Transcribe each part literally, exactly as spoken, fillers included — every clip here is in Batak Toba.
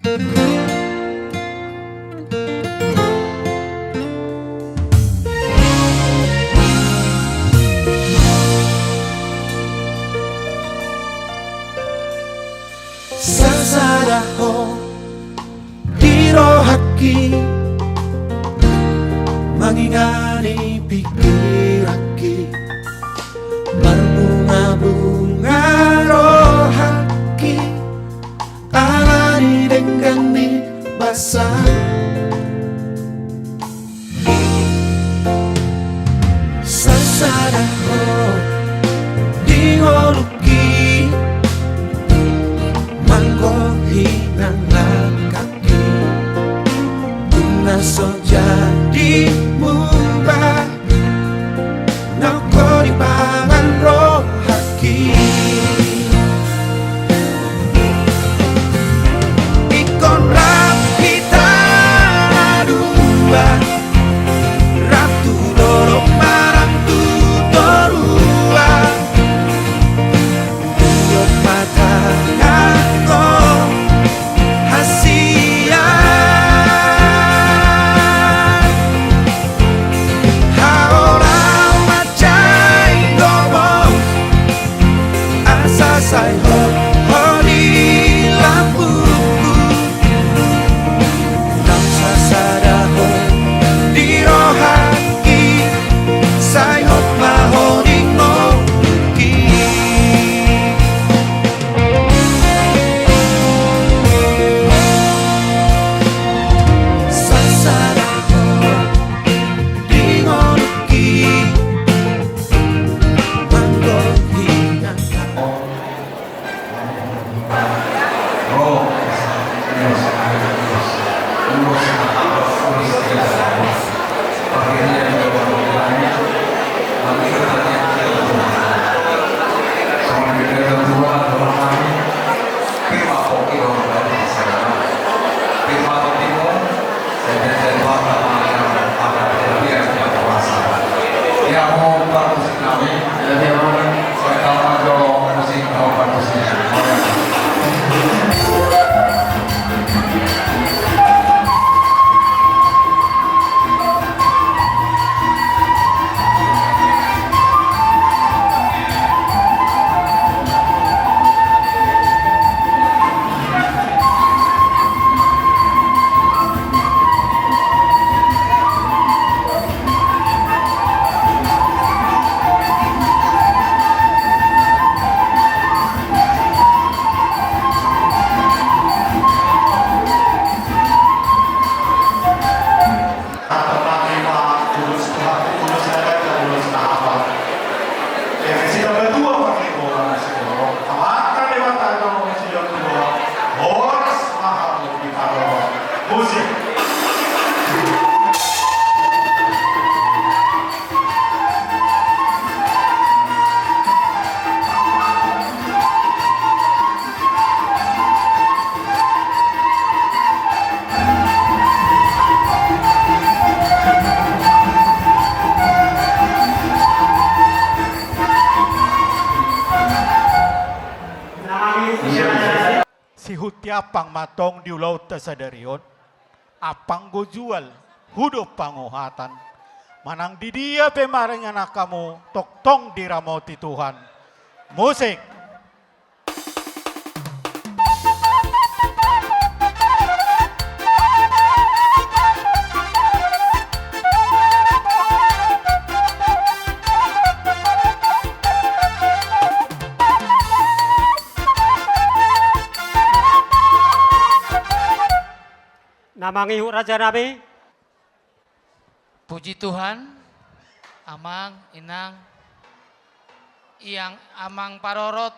Sasada ho di rohangki, mangingani pingkiranki, marbunga-bunga rohangki, alani denggan ni basa. Sasada ho di ngolungki, manggohi nang langkangki, tung na so jadi mungka nanggo dipangan rohangki. Ingkon rap hita na dua, rap tu dolok manang tu toruan. Iot ma tangan ho hasian. Haola ma jai gomos, asa sai hot ho di lambungku. Nang sasada ho di rohangki, sai hot ma ho di ngolungki. Sasada ho di ngolungki, manggohi nang langkangki. Musik. Sihut ni ampang ma tong di ulaonta sadari on. Ampang gojual, hudon pangohatan. Manang di dia pe maringanan hamu, tongtong diramoti Tuhan. Musik. Na mangihut raja nami. Puji Tuhan, Amang, Inang, yang Amang Parorot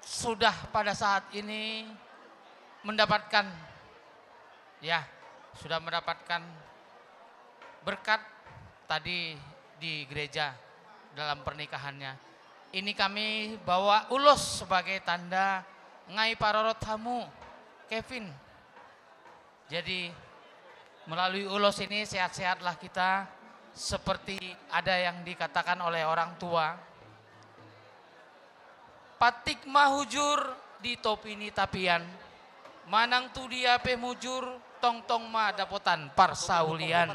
sudah pada saat ini mendapatkan, ya, sudah mendapatkan berkat tadi di gereja dalam pernikahannya. Ini kami bawa ulos sebagai tanda ngai parorot hamu, Kevin. Jadi, melalui ulos ini sehat-sehatlah kita, seperti ada yang dikatakan oleh orang tua. Patik ma hujur di topi ni tapian, Manang tu dia pe mujur, tongtong ma dapotan parsaulian.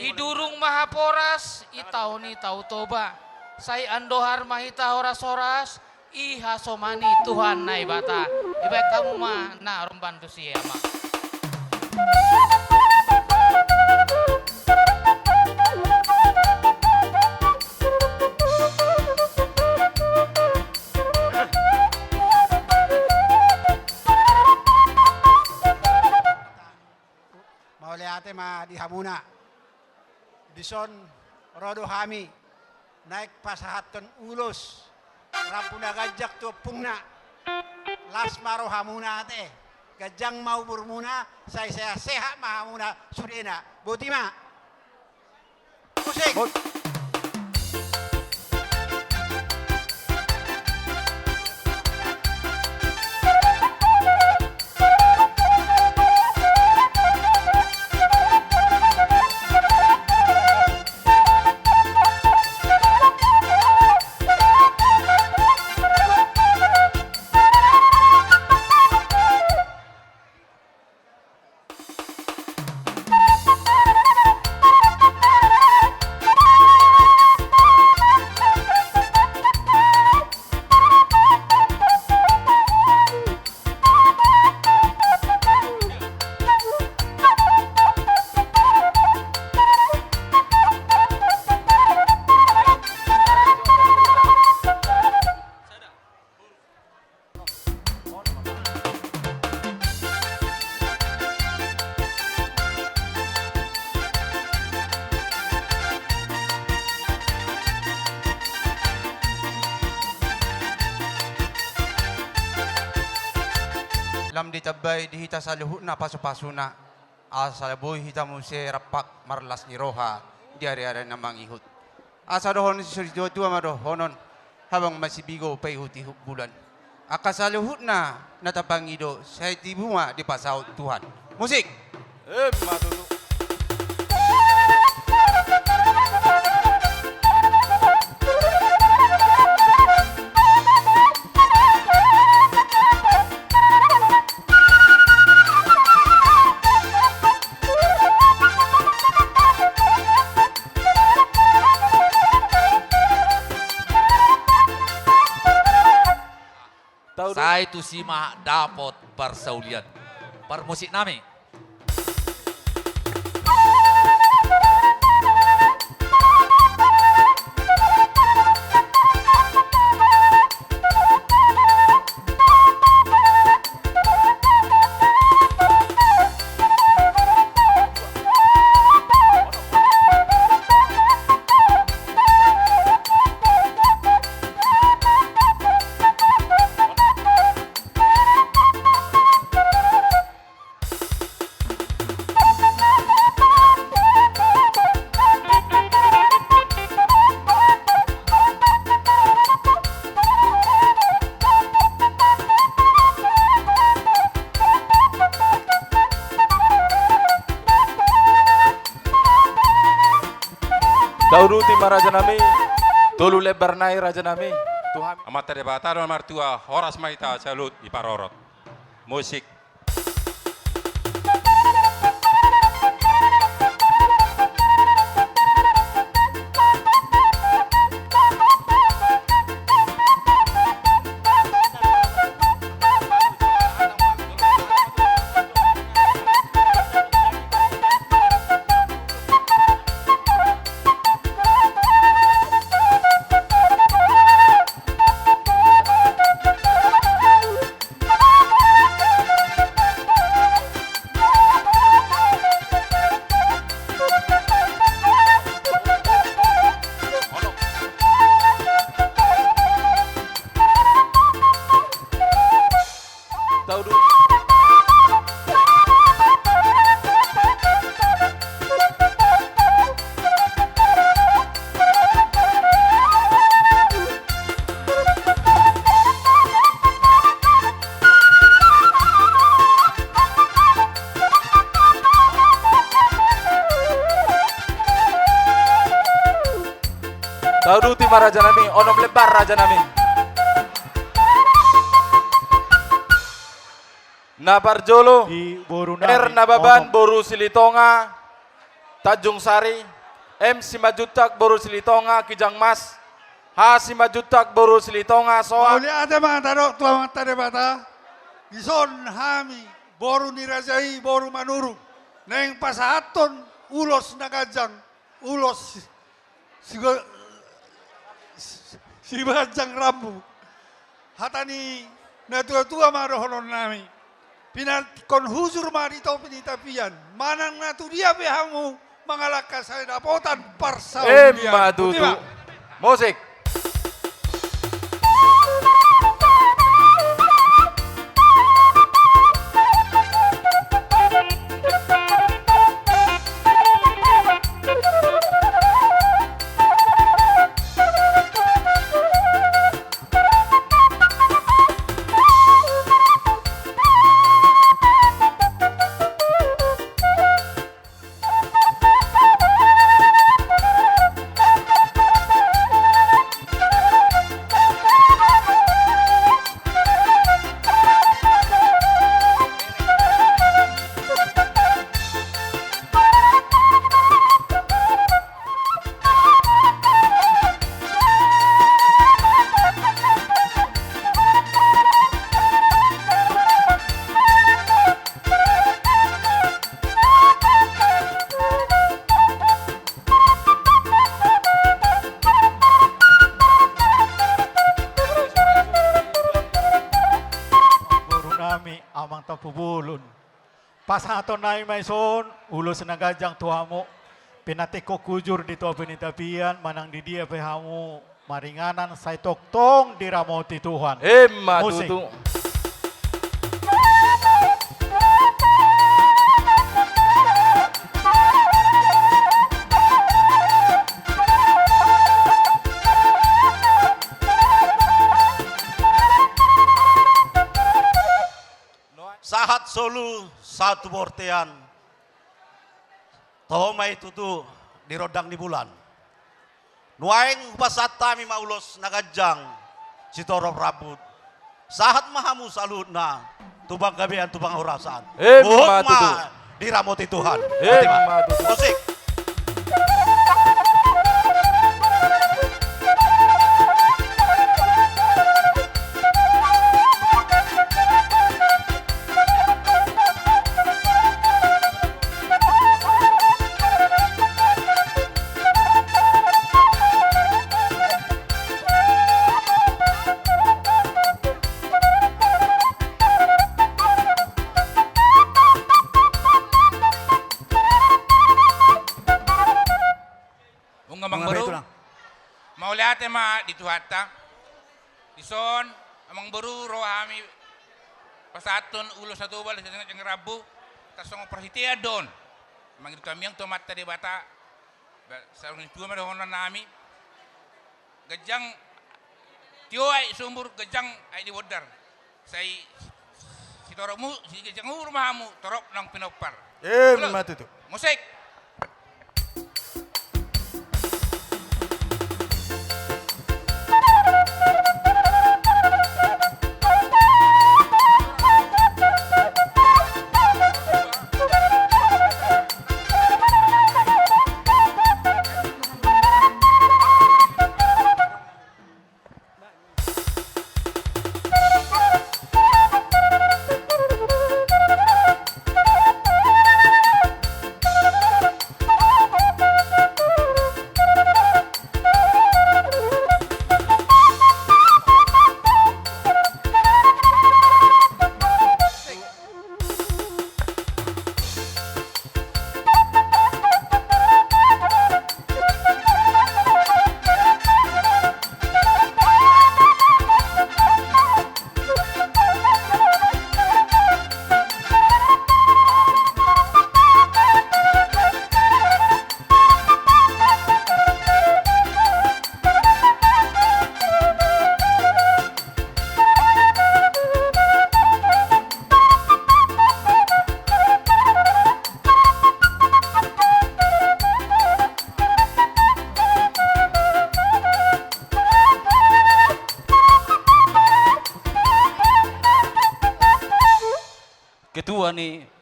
Idurung ma haporas, itaon i Tao Toba. Sai andohar ma hita horas-horas, i hasomani Tuhan Naibata. Dibaen hamu ma na ro mantusi, Amang. Mauliate ma di hamuna. Dison ro do hami naeng pasahathon ulos rambu na ganjang tu ompungna. Las ma rohamuna ate, ganjang ma umurmuna, sai sehat-sehat ma hamuna sudena. Boti ma. Musik. Mut. Lam ditambai di hita saluhutna pasupasuna. Asa boi hita muse rampak marlas ni roha di ari-ari na mangihut. Asa dohonon ni situa-tua ma dohonon, habang masibigo paihut-ihut bulan. Angka saluhutna na tapangido, sai tibu ma dipasaut Tuhan. Musik. Emma tutu. Sai tusi ma dapot parsaulian. Parmusik nami. Tauduti ma raja nami. Tolu lembar nai raja nami. Tu hami. Amanta Debata do na martua, horas ma hita saluhut diparorot. Musik. Tauduti. Tauduti ma raja nami, onom lembar raja nami. Na parjolo, di boru nami, R Nababan, onom. Boru Silitonga, Tanjung Sari, M Simanjuntak, boru Silitonga, Kijang Mas, H Simanjuntak, boru Silitonga, Soak. Mauliate ma hata do tu Amanta Debata, dison hami, boru ni raja i, boru Manurung, naeng pasahathon ulos na ganjang, ulos si-, sigo-, si-, siganjang rambu. Hata ni na tua-tua ma dohonon nami. Pinantikkon hujur ma di topi ni tapian. Manang na tu dia pe hamu mangalangka sai dapotan parsaulian. Emma tutu. Musik. Boru nami, Amang Tampubolon. Pasahaton nami ma dison ulos na ganjang tu hamu. Pinantikkon hujur di topi ni tapian, manang di dia pe hamu maringanan, sai tongtong diramoti Tuhan. Emma tutu. Musik. Sahat solu, sahat tu bortean. Toho ma i tutu di rondang ni bulan. Nuaeng hupasahat hami ma ulos na ganjang sitorop rambut. Sahat ma hamu saluhutna tu panggabean, tu panghorasan. Emma tutu. Huhut ma diramoti Tuhan. Emma tutu. Musik. Nunga, Amang Boru. Mauliate ma di Tuhanta. Dison, Amang Boru, ro hami pasahathon ulos na tobal, siganjang rambu, tarsongon parsiteenan do on. Mangido hami tu Amanta Debata, ba, saur matua ma dohonon nami. Ganjang tio aek sumur, ganjang aek di bondar. Sai sitorop mu, siganjang umur ma hamu, torop naung pinompar. Emma tutu. Musik.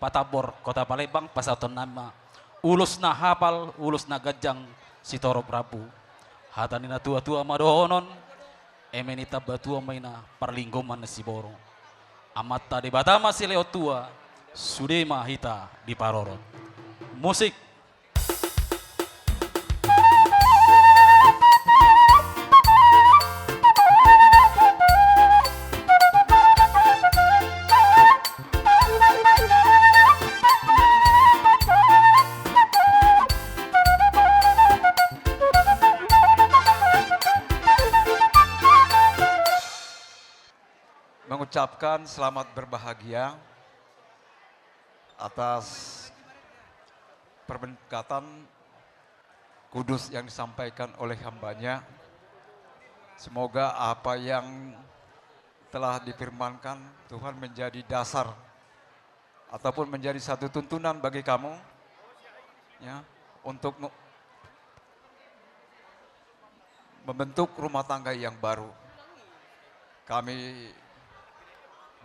Patambor, Kota Palembang, pasahaton nami ma ulos na hapal, ulos na ganjang, sitorop rambu. Hata ni na tua-tua ma dohonon, eme ni tamba tua ma ina parlinggoman ni siboru. Amanta Debata ma silehon tua, sude ma hita diparorot. Musik. Mengucapkan selamat berbahagia atas perberkatan kudus yang disampaikan oleh hamba-Nya. Semoga apa yang telah difirmankan Tuhan menjadi dasar ataupun menjadi satu tuntunan bagi kamu, ya, untuk me-, membentuk rumah tangga yang baru. Kami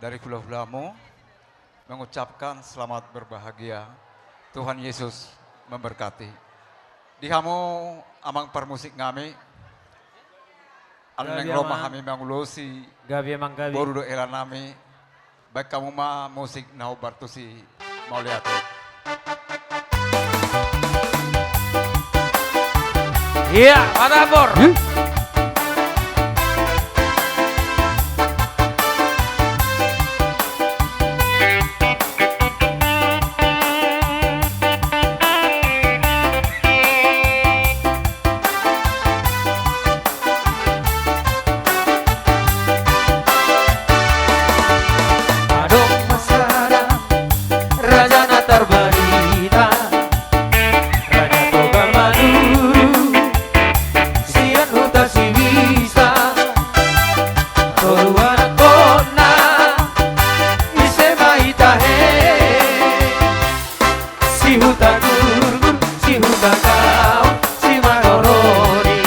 dari hula-hulamu mengucapkan selamat berbahagia. Tuhan Yesus memberkati. Di hamu amang parmusik nami, gabe, Amang, hami mangulosi, gabe, Amang, gabe, boru dohot hela nami. Baen hamu ma musik na hombar tusi. Mauliate. Iya, Patambor. Hmm? Adong ma sada raja na tarbarita, Raja Toga Maduru, sian huta Sibisa, tolu anakkonna, ise ma i tahe. Sihutagurgur, sihutakaon, simanoroni.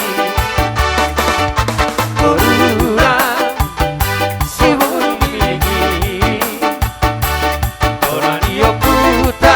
Boruna, sihurung gigi. Ora ni ompunta,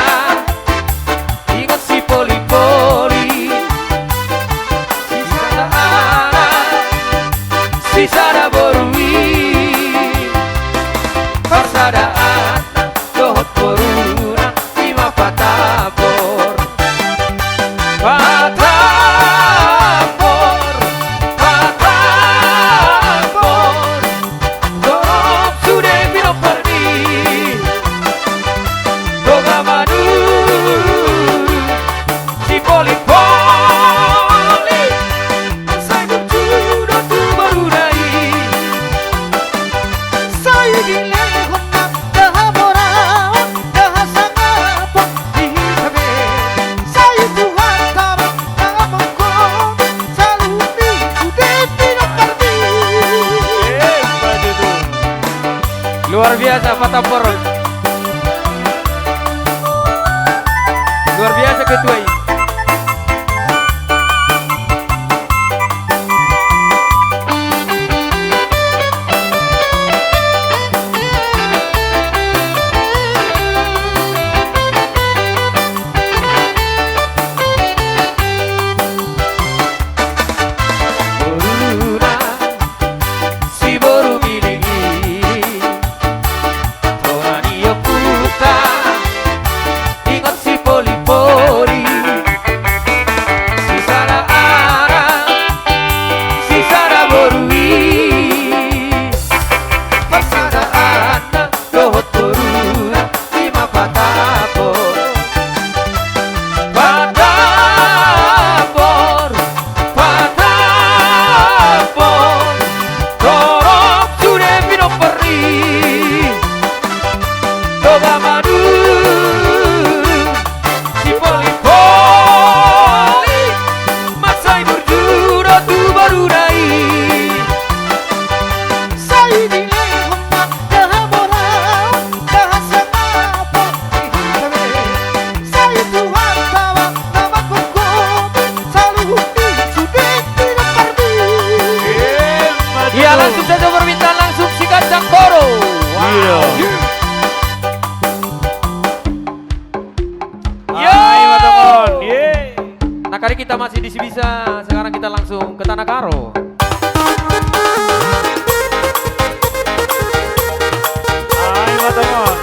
Oke, kita masih di Sibisa, sekarang kita langsung ke Tanah Karo. Ai ma tongon.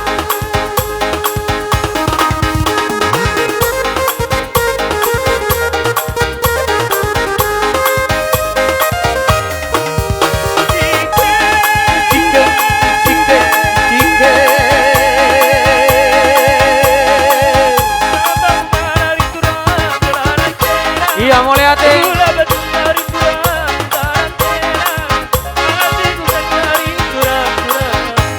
Ia, mauliate.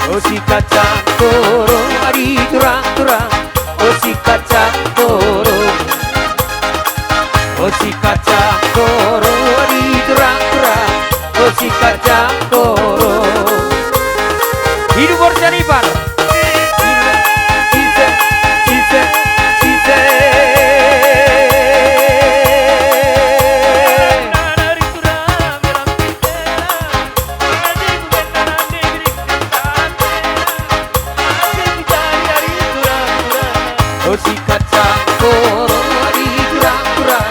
O si kacang koro, ari turang-turang. O si kacang koro. O si kacang koro, ari turang-turang. O si kacang koro. Hidup Borjanipan. Sise, sise, sise. O si kacang koro, ari turang-turang.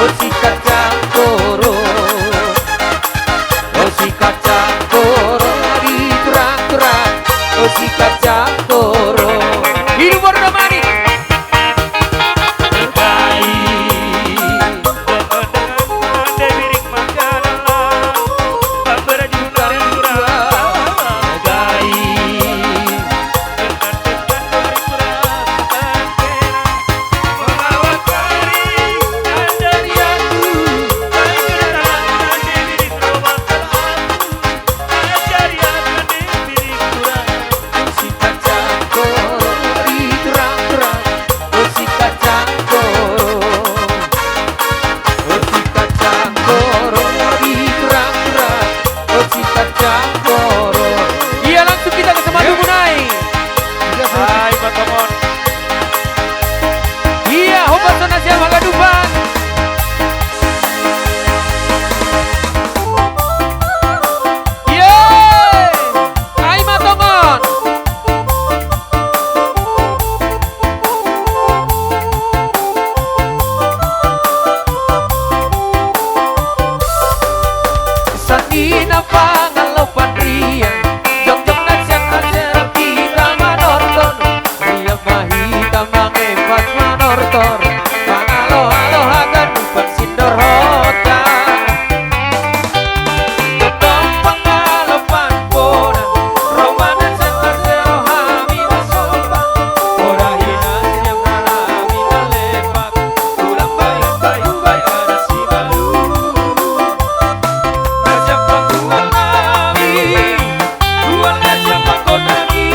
O si kacang koro. O si kacang koro, ari turang-turang. O si kacang koro. Hidup Borja Manik. Ia, langsung kita ke Semadu, Bunai. Ai ma tongon. Ia, hopas songon na siap hagadupan. Ia. Ai ma tongon. Sandina pangalopan riang, jongjong na sian na serap hita manortor. Riang ma hita mangempat manortor, mangalo-alo haganupan sindorhonta. Tongtong pangalopan bona, ro ma na sian na serap hami marsomba. Poda hinan sian hami na lepak, ulang baen-baen baen adat simalungun. Na sian panggual nami, gual na sian pangkon nami.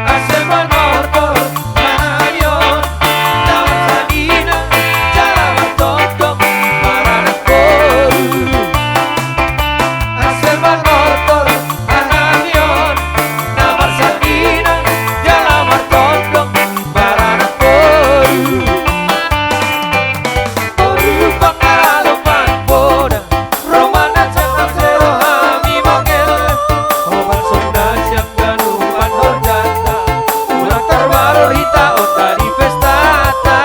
Asa manortor, manangion, na marsandinang, jala martongtong, maranak boru. Asa manortor, manangion, na marsandinang, jala martongtong, maranak boru. Boru pangalopan bona, ro ma na sian na serap hami mangele. Hopas songon na siap ganupan horjanta, ulang tarbaru hita on di pestanta.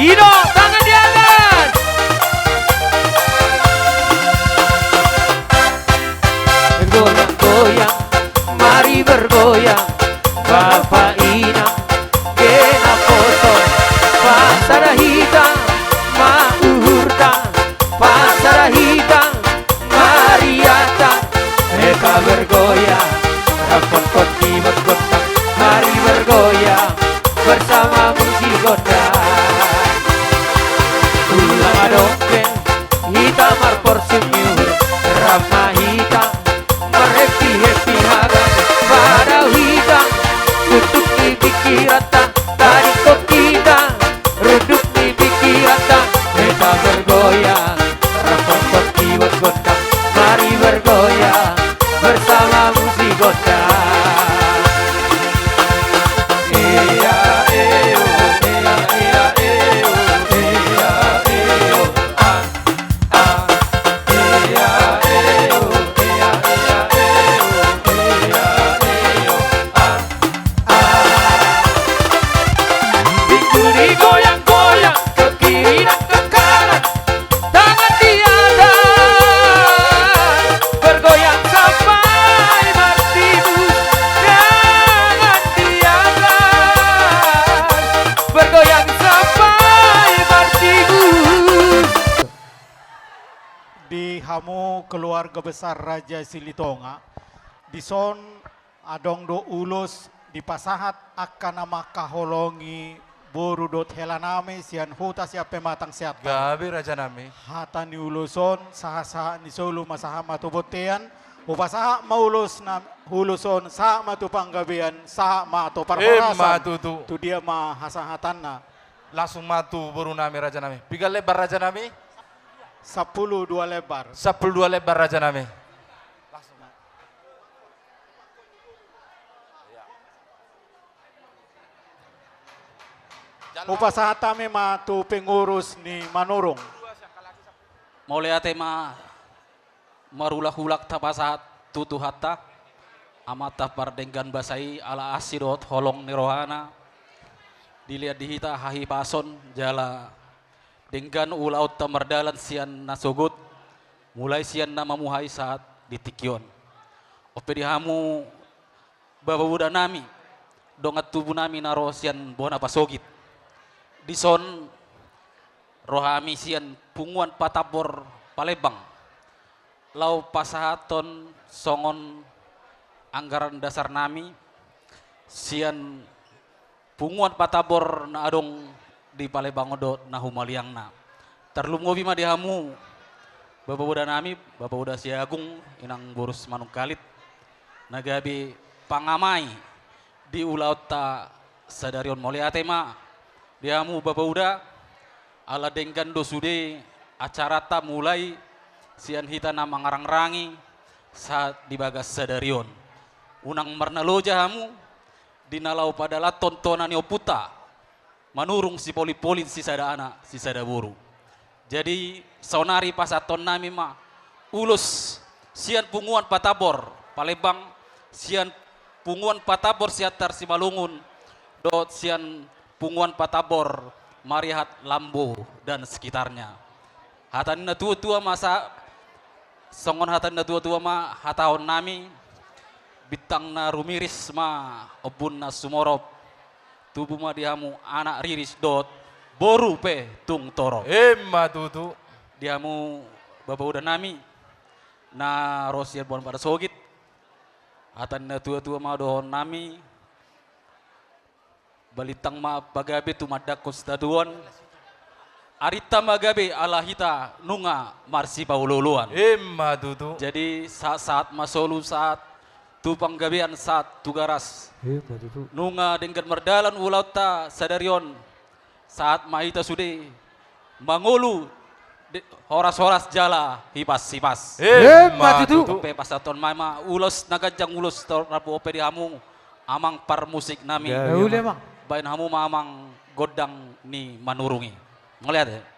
I do, tangan di atas. Goyang-goyang, mari bergoyang, bapa inang, genap hohom, pasada hita ma uhurta, pasada hita ma riata, hita bergoyang, rap hon di bot gondang, mari bergoyang, bersama musik gondang. Ulang adong be, hita marporsium ni uhur, rap ma hita marhappy-happy haga, padao hita, unduk ni pingkiranta, tadingkon hita, runduk ni pingkiranta, hita bergoyang. Digoyang-goyang ke kiri dan ke kanan, tangan di atas, bergoyang sampai bertimbus, tangan di atas, bergoyang sampai bertimbus. Di hamu keluarga besar Raja Silitonga, dison adong do ulos dipasahat angka na mangkaholongi boru dohot hela nami sian huta sian pematang sian. Gabe raja nami. Hata ni ulos on, sahat-sahat ni solu ma sahat ma tu bontean, hupasahat ma ulos na, ulos on, sahat ma tu panggabean, sahat ma tu parhorasan. Emma tutu. Tu dia ma hasahatanna. Langsung ma tu boru nami raja nami. Piga lembar raja nami? Sampulu dua lembar. Sampulu dua lembar raja nami. Hupasahat hami ma tu pengurus ni Manurung. Mauliate ma marhulahula tapasahat tu Tuhanta, Amanta pardenggan basa i, ala asi dohot holong ni rohana, dilehon di hita hahipason jala denggan ulaonta mardalan sian na sogot, mulai sian na mamuhai sahat di tingki on. On pe di hamu bapaboda nami, dongan tubu nami na ro sian bona pasogit. Dison ro hami sian Punguan Patambor Palembang, laho pasahathon songon anggaran dasar nami sian Punguan Patambor na adong di Palembang on dohot na humaliangna. Tarlumobi ma di hamu bapaboda nami, bapaboda Siagung, inang boru Simanungkalit, na gabe pangamai di ulaonta sadari on. Mauliate ma di hamu bapaboda, ala denggan do sude acaranta mulai sian hita na mangarangrangi sahat di bagas sadari on. Unang marnaloja hamu di na laho padalanhon tona ni ompunta Manurung, sipolin-polin sisada anak sisada boru. Jadi saonari pasahathon nami ma ulos sian Punguan Patambor Palembang, sian Punguan Patambor Siantar Simalungun, dohot sian Punguan Patambor Marihat, Lambo dan sekitarnya. Hata ni na tua-tua ma sa-, songon hata ni na tua-tua ma hatahon nami, bintang na rumiris ma ombun na sumorop, tubu ma di hamu anak riris dohot boru pe tung torop. Emma tutu. Di hamu bapaboda nami na ro sian bona pasogit, hata ni na tua-tua ma dohonon nami, balintang ma pagabe tumandangkon sitadoan, arinta ma gabe ala hita nunga marsipaolo-oloan. Emma tutu. Jadi sahat-sahat ma solu sahat tu panggabean sahat tu garas. Emma tutu. Nunga denggan mardalan ulaonta sadari on, sahat ma hita sude mangolu de-, horas-horas jala hipas-hipas. Emma tutu. Emma tutu. On pe pasahathon ma, ma ulos na ganjang, ulos tor-, rambu on pe di hamu amang parmusik nami. Ya, ya, uli, Amang. Baen hamu ma, Amang, gondang ni Manurung i. Mauliate.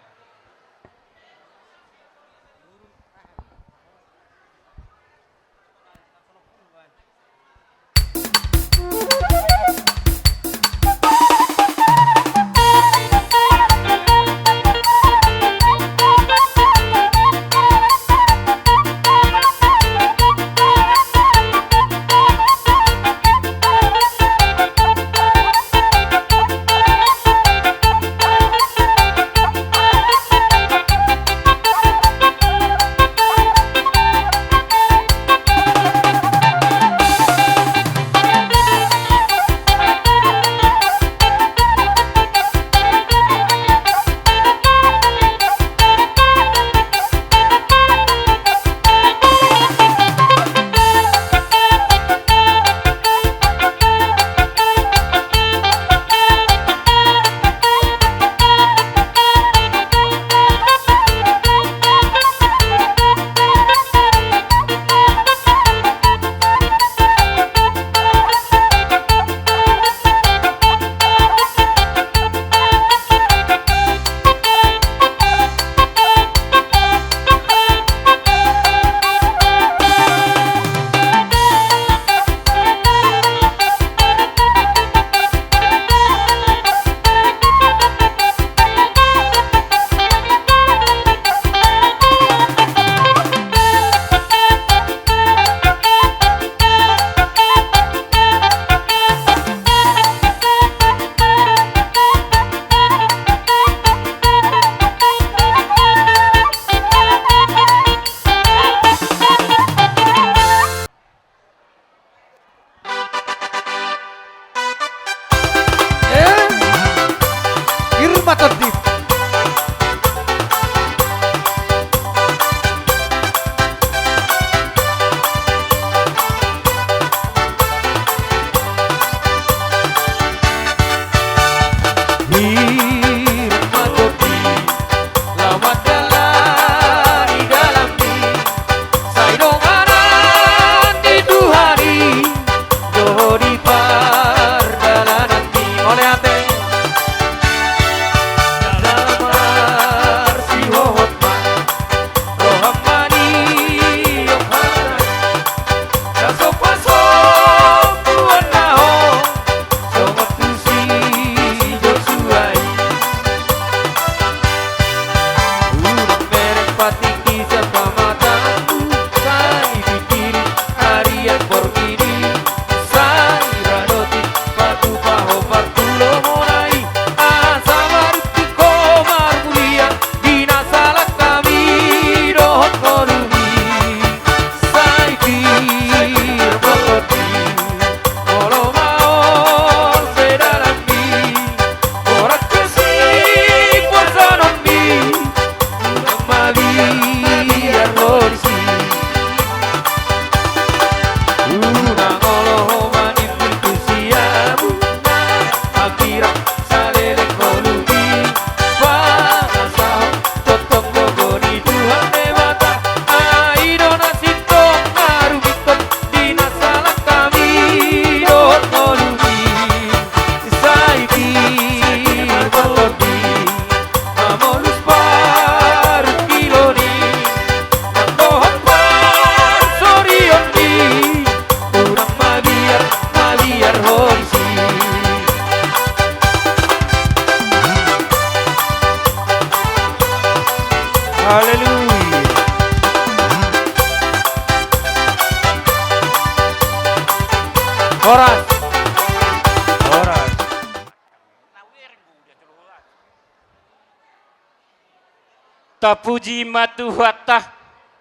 Tapuji ma Tuhanta,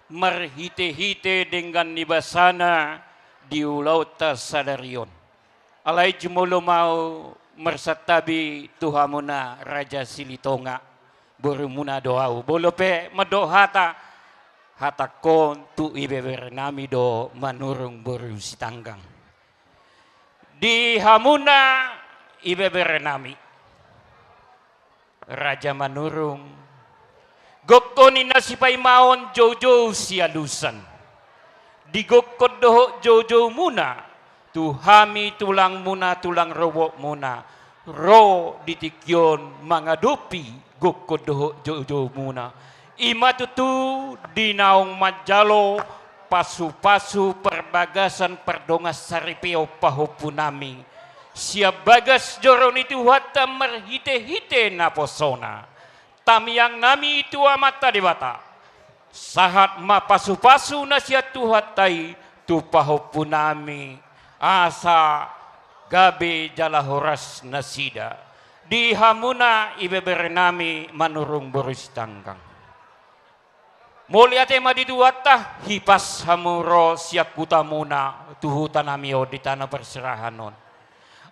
marhite-hite denggan ni basana di ulaonta sadari on. Alai jumolo ma au marsantabi tu hamuna Raja Silitonga, borumuna do au. Molo pe mandok hata, hatangkon tu ibeberenami do Manurung boru Sitanggang. Di hamuna ibeberenami, Raja Manurung, gokhon ni na sipaimaon joujou sialusan. Digokhon dohot joujoumuna tu hami tulangmuna, tulang rorobotmuna, ro di tingki on mangadopi gokhon dohot joujoumuna. I ma tutu di naung manjalo pasupasu parbagasan pardongansaripeon pahompunami sian bagas joro ni Tuhanta marhite-hite naposona. Tangiangnami tu Amanta Debata, sahat ma pasupasu na sian Tuhanta i tu pahompunami, asa gabe jala horas nasida. Di hamuna ibeberenami Manurung boru Sitanggang, mauliate ma di Tuhanta, hipas hamu ro sian hutamuna tu hutanami on di tano parserahan on.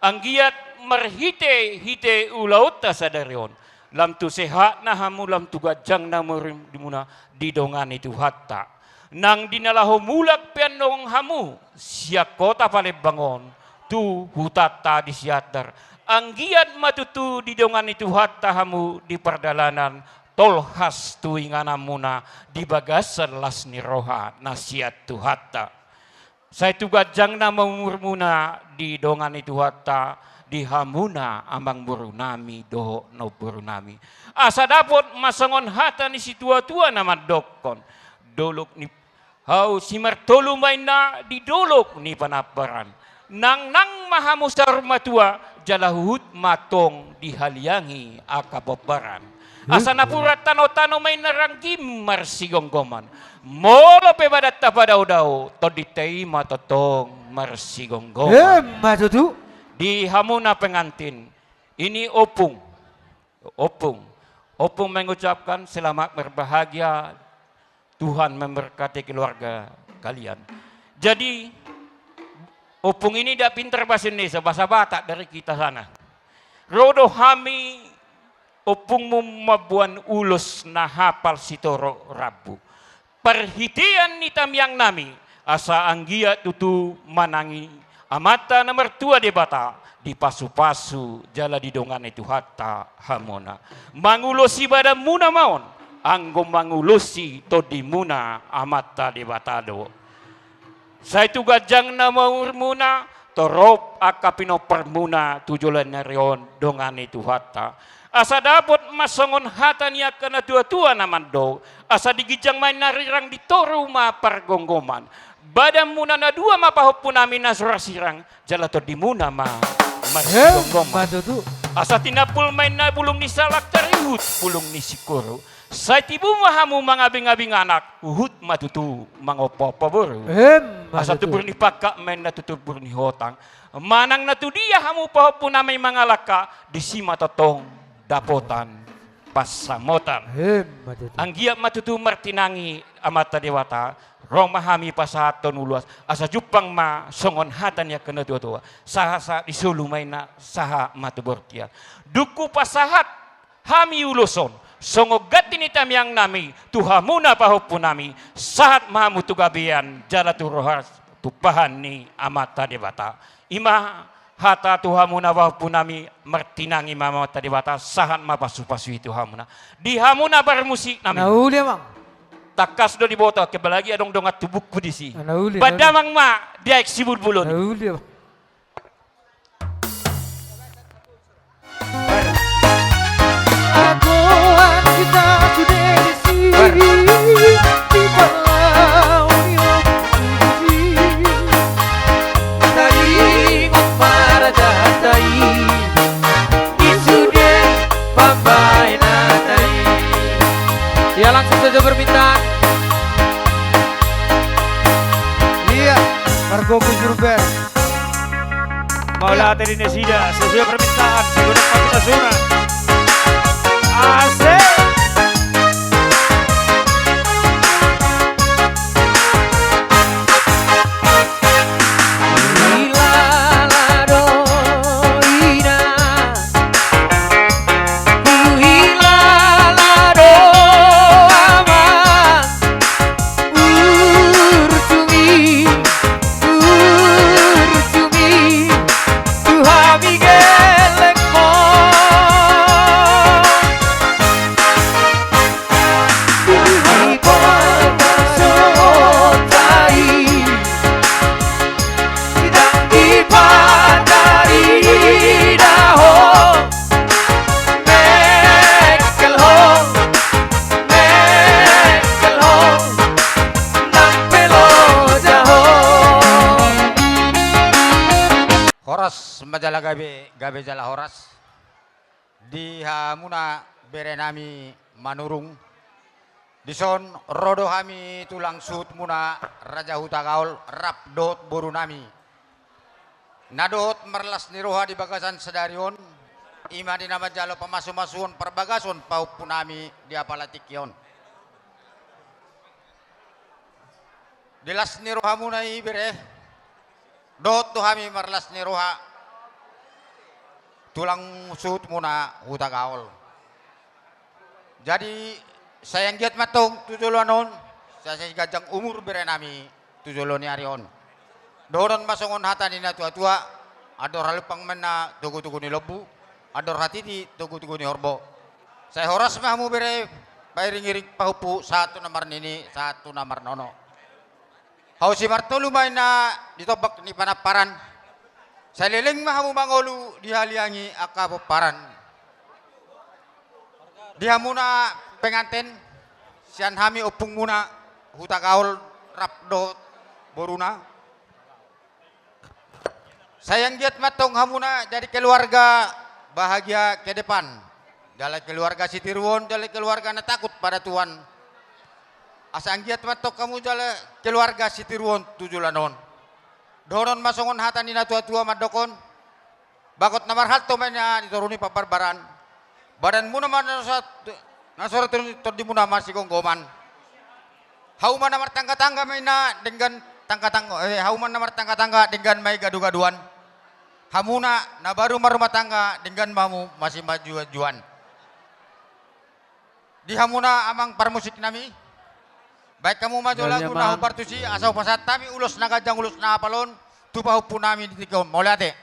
Anggiat marhite-hite ulaonta sadari on, lam tu sehatna hamu, lam tu ganjangna umurmuna didongani Tuhanta. Nang di na laho mulak pe annon hamu sian kota Palembang on tu hutanta di Siantar, anggiat ma tutu didongani Tuhanta hamu di pardalanan, tolhas tu ingananmuna di bagasan las ni roha na sian Tuhanta. Sai tu ganjangna ma umurmuna didongani Tuhanta, di hamuna amangborunami dohot namborunami. Asa dapot ma songon hata ni situatua na mandokkon: Dolok ni hau simartolu ma inna di Dolok ni Panambaran. Nangnang ma hamu saur matua, jala huhut ma tong dihaliangi angka pomparan. Asa napuran tanotano ma inna ranggim marsigomgoman. Molo pe badanta padaodao, tondinta i ma tongtong marsigomgoman. Emma tutu. Di hamuna pengantin, ini opung. Opung. Opung mengucapkan selamat berbahagia, Tuhan memberkati keluarga kalian. Jadi, opung ini dak pintar bahasa Indonesia, bahasa Batak dari kita sana. Ro do hami ompungmu mamboan ulos na hapal sitorop rambu. Parhitean ni tangiangnami, asa anggiat tutu manang i Amanta na martua Debata, dipasupasu jala didongani Tuhanta hamuna. Mangulosi badanmuna ma on, anggo mangulosi tondimuna Amanta Debata do. Sai tu ganjangna ma umurmuna, torop angka pinomparmuna tu joloan ni ari on dongani Tuhanta. Asa dapot ma songon hata ni angka natuatua na mandok: Asa di ginjang ma inna rirang, di toru ma pargomgoman. Badanmuna na dua ma pahompunami na so ra sirang, jala tondimuna ma marsigomgoman. Emma tutu. Asa tinampul ma inna bulung ni salak, tarihut bulung ni singkoru. Sai tibu ma hamu mangabingabing anak, huhut ma tutu mangompaompa boru. Emma tutu. Asa tumbur ni pangkat ma inna tu tumbur ni hotang. Manang na tudia hamu pahompunami mangalangka, disi ma tongtong dapotan pansamotan. Emma tutu. Anggiat ma tutu martinangi Amanta Debata, ro ma hami pasahathon ulos, asa jumpang ma songon hata ni angka natuatua: Sahat-sahat ni solu ma inna, sahat ma tu bortian. Dung hupasahat hami ulos on, songon ganti ni tangiangnami tu hamuna pahompunami, sahat ma hamu tu gabean jala tu roha tumpahan ni Amanta Debata. I ma hata tu hamuna pahompunami, martinangi ma Amanta Debata, sahat ma pasupasu i tu hamuna. Di hamuna parmusiknami. Na uli, Amang. Tangkas do diboto, apalagi adong dongan tubungku disi. Na uli, na uli. Bahen damang ma di aek sibulbul on. Na uli, Amang. Agoan hita sude disi di palau ni ompu tusi. Taringot ma raja hata i, i sude pambahen hata i. Ya, langsung saja permintaan. Iya, margogo jurben. Mauliate di nasida, sesuai permintaan, si godang pasti tasuna. Asik. Gabe jala horas di hamuna berenami Manurung. Dison ro do hami tulang suhutmuna Raja Hutagaol rap dohot borunami. Na dohot marlas ni roha di bagasan sadari on, i ma di na manjalo pamasumasuon parbagason pahompunami di apala tingki on. Di las ni rohamuna i bere, dohot do hami marlas ni roha tulang suhutmuna Hutagaol. Jadi, sai anggiat ma antong tu joloan on, sai sai ganjang umur berenami tu jolo ni ari on. Dohonon ma songon hata ni natuatua, andor halumpang ma inna togutogu ni lombu, andor hatiti togutogu ni horbo. Sai horas ma hamu bere, pairingiring pahompu sahat tu na marnini, sahat tu na marnono. Hau simartolu ma inna di tombak ni panamparan. Sai leleng ma hamu mangolu dihaliangi angka pomparan. Di hamuna penganten, sian hami ompungmuna Hutagaol rap dohot boruna. Sai anggiat ma antong hamuna jadi keluarga bahagia ke depan. Jala keluarga sitiruon, jala keluarga na takut pada Tuhan. Asa anggiat ma antong hamu jala keluarga sitiruon tu joloan on. Dohonon ma songon hata ni natuatua mandokhon, bagot na marhalto ma inna di toru ni pambarbaran. Badanmuna ma na so-, na so ra tondimuna marsigomgoman. Hauma na martanggatangga ma inna denggan tanggatang-, eh, hauma na martanggatangga denggan ma i gadugaduan. Hamuna na baru marrumah tangga denggan ma hamu masimanjuanjuan. Di hamuna amang parmusiknami, baen hamu ma jo lagu na hombar tusi, asa hupasahat hami ulos na ganjang ulos na hapal on tu pahompunami di tingki on. Mauliate.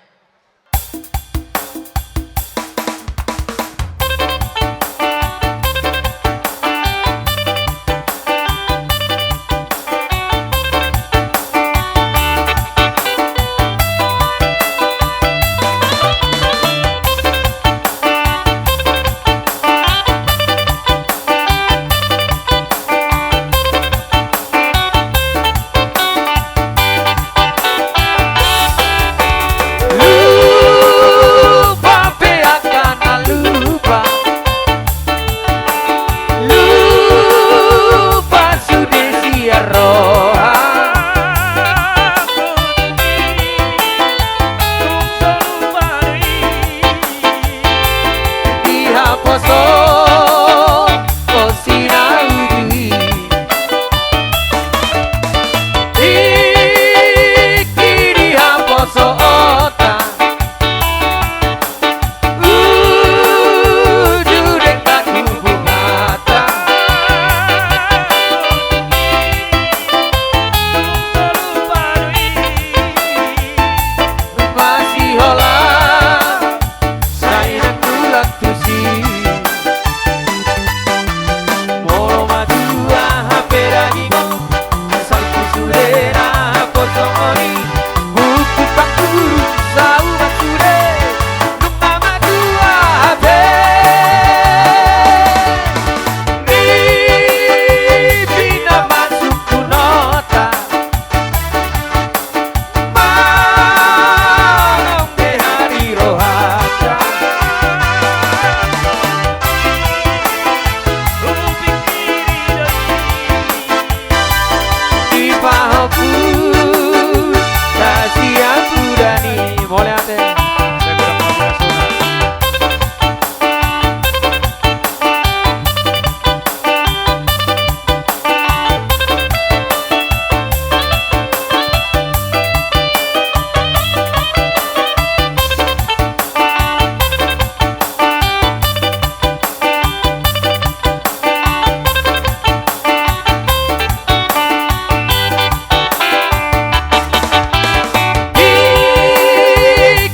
Lupa pe angka na lupa. Lupa sude sian roha. Dihaposo ho sinaudu i. Tingki dihaposo ota. Uju denggan hubunganta. Masihola sai nang mulak tusi. Molo matua hape dagingon. Salpu sude na poso on i, buku pangkuru sauman sude, nunga matua hape. Nipi na masuk tu nota, manang pe hali rohanta. Di pahompu, tasiampu dani, mauliate.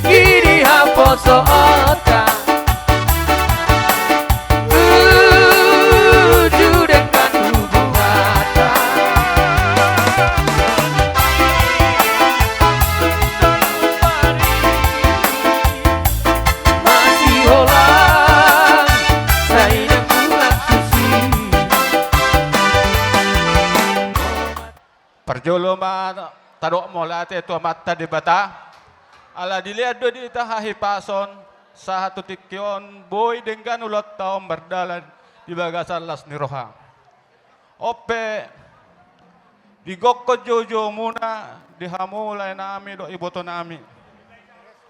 Tingki dihaposo ota, uju denggan hubunganta. Masihola sai nang mulak tusi. Parjolo ma tadok mauliate tu Amanta Debata. Ala dilean do di hita hahipason, sahat tu tingki on boi denggan ulaonta on mardalan di bagasan las ni roha. On pe, digokhon joujoumuna di hamu laenami dohot ibotonami.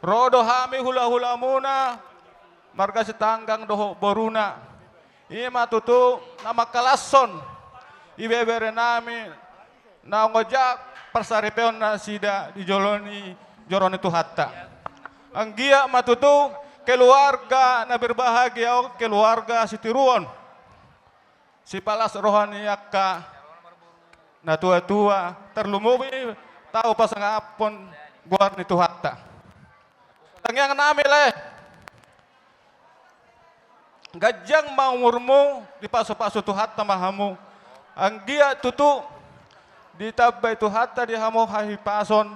Ro do hami hulahulamuna, marga Sitanggang dohot boruna. I ma tutu na mangkalashon ibeberenami naung ojak parsaripeon nasida di jolo ni joro ni Tuhanta. Anggiat ma tutu keluarga na berbahagia on keluarga sitiruon, sipalas roha ni angka natuatua, tarlumobi tahu pasangaphon goar ni Tuhanta. Tangiangnami lae, ganjang ma umurmu, dipasupasu Tuhanta ma hamu. Anggiat tutu ditambai Tuhanta di hamu hahipason,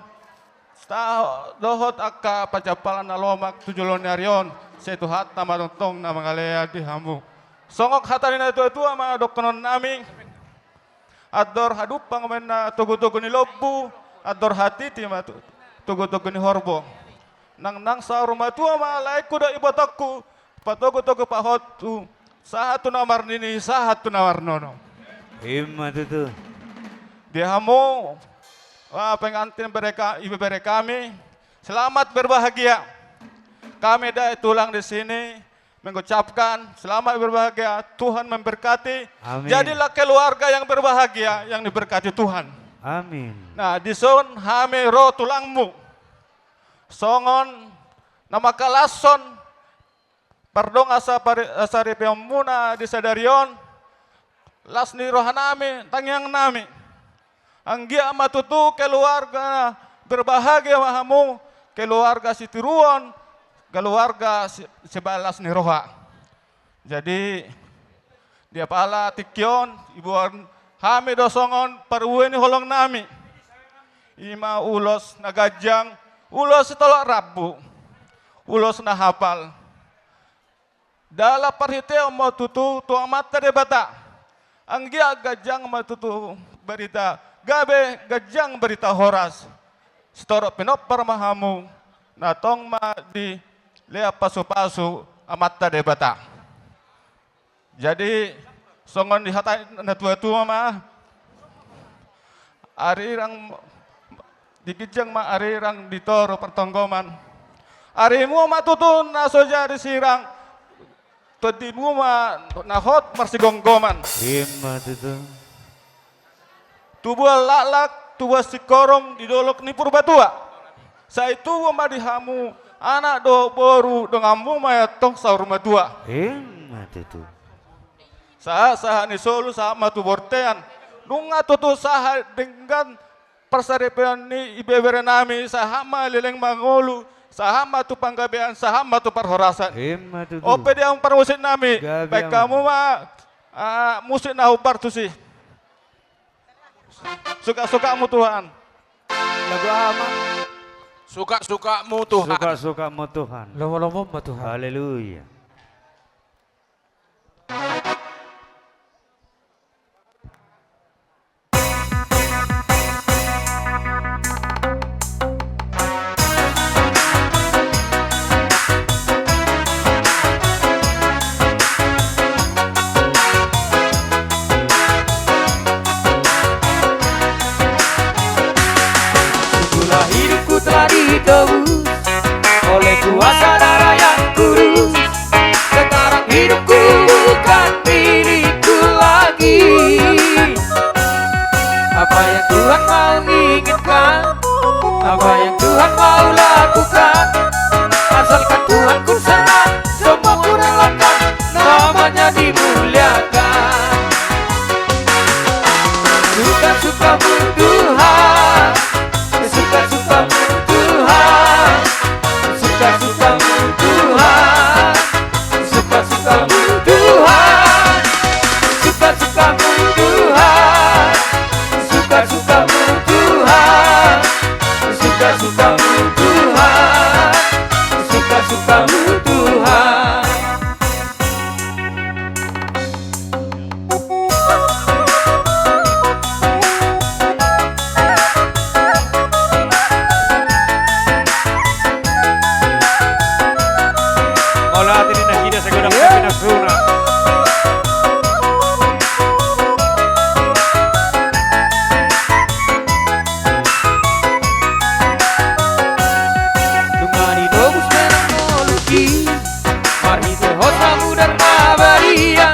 sa-, dohot angka pansamotan na lomak tu jolo ni ari on, sai Tuhanta ma tongtong na mangalean di hamu. Songon hata ni natuatua ma dohononnami: Andor hadumpang ma inna togutogu ni lombu, andor hatiti ma tu-, togutogu ni horbo. Nangnang saur matua ma laengku dohot ibotongku, patogutogu pahompu, sahat tu na marnini, sahat tu na marnono. I ma tutu. Di hamu, wah, pengantin bereka-, ibebere kami, selamat berbahagia. Kami dae tulang di sini, mengucapkan selamat berbahagia, Tuhan memberkati. Amin. Jadilah keluarga yang berbahagia, yang diberkati Tuhan. Amin. Nah, dison hami ro tulangmu. Songon na mangkalashon pardongan sari-, saripeonmuna di sadari on, las ni rohanami, tangiangnami. Anggiat ma tutu keluarga berbahagia ma hamu, keluarga sitiruon, keluarga si-, sibalas ni roha. Jadi, di apala tingki on, diboan hami do songon parbue ni holongnami. I ma ulos na ganjang, ulos sitolop rambu, ulos na hapal. Dalan parhiteon ma tutu tu Amanta Debata. Anggiat ganjang ma tutu barita gabe, ganjang barita horas. Sitorop pinompar ma hamu, na tong ma dilehon pasupasu Amanta Debata. Jadi, songon dihatai natuatua ma, arirang di ginjang ma arirang, di toru partonggoman. Arimu ma tutu na so jadi sirang, tondimu ma na hot marsigomgoman. I ma tutu. Tubuan laklak, tubuan singkoru di dolok ni Purbatua. Sai tubu ma di hamu anak dohot boru, donganmu ma i antong saur matua. I ma tutu. Sahat, sahat ni solu, sahat ma tu bontean. Nunga tutu sahat denggan parsaripeon ni ibeberenami, sahat ma leleng mangolu, sahat ma tu panggabean, sahat ma tu parhorasan. I ma tutu. On pe di hamu parmusiknami, gabe, baen hamu ma, ah, musik na hombar tusi. Suka-sukamu Tuhan. Lagu aha ma? Suka-sukamu Tuhan. Suka-sukamu Tuhan. Lomo-lomom ma Tuhan. Haleluya. Itulah hidupku telah ditebus oleh kuasa darah yang kudus. Sekarang hidupku bukan milikku lagi. Apa yang Tuhan mau inginkan, apa yang Tuhan mau lakukan, asalkan Tuhan ku senang, semua ku relakan, nama-Nya dimuliakan. Suka-sukamu Tuhan, suka-sukamu Tuhan. Godang, iya, tapi nasuna. Nunga ditobus be nang ngolungki marhite hosa mudar na badia.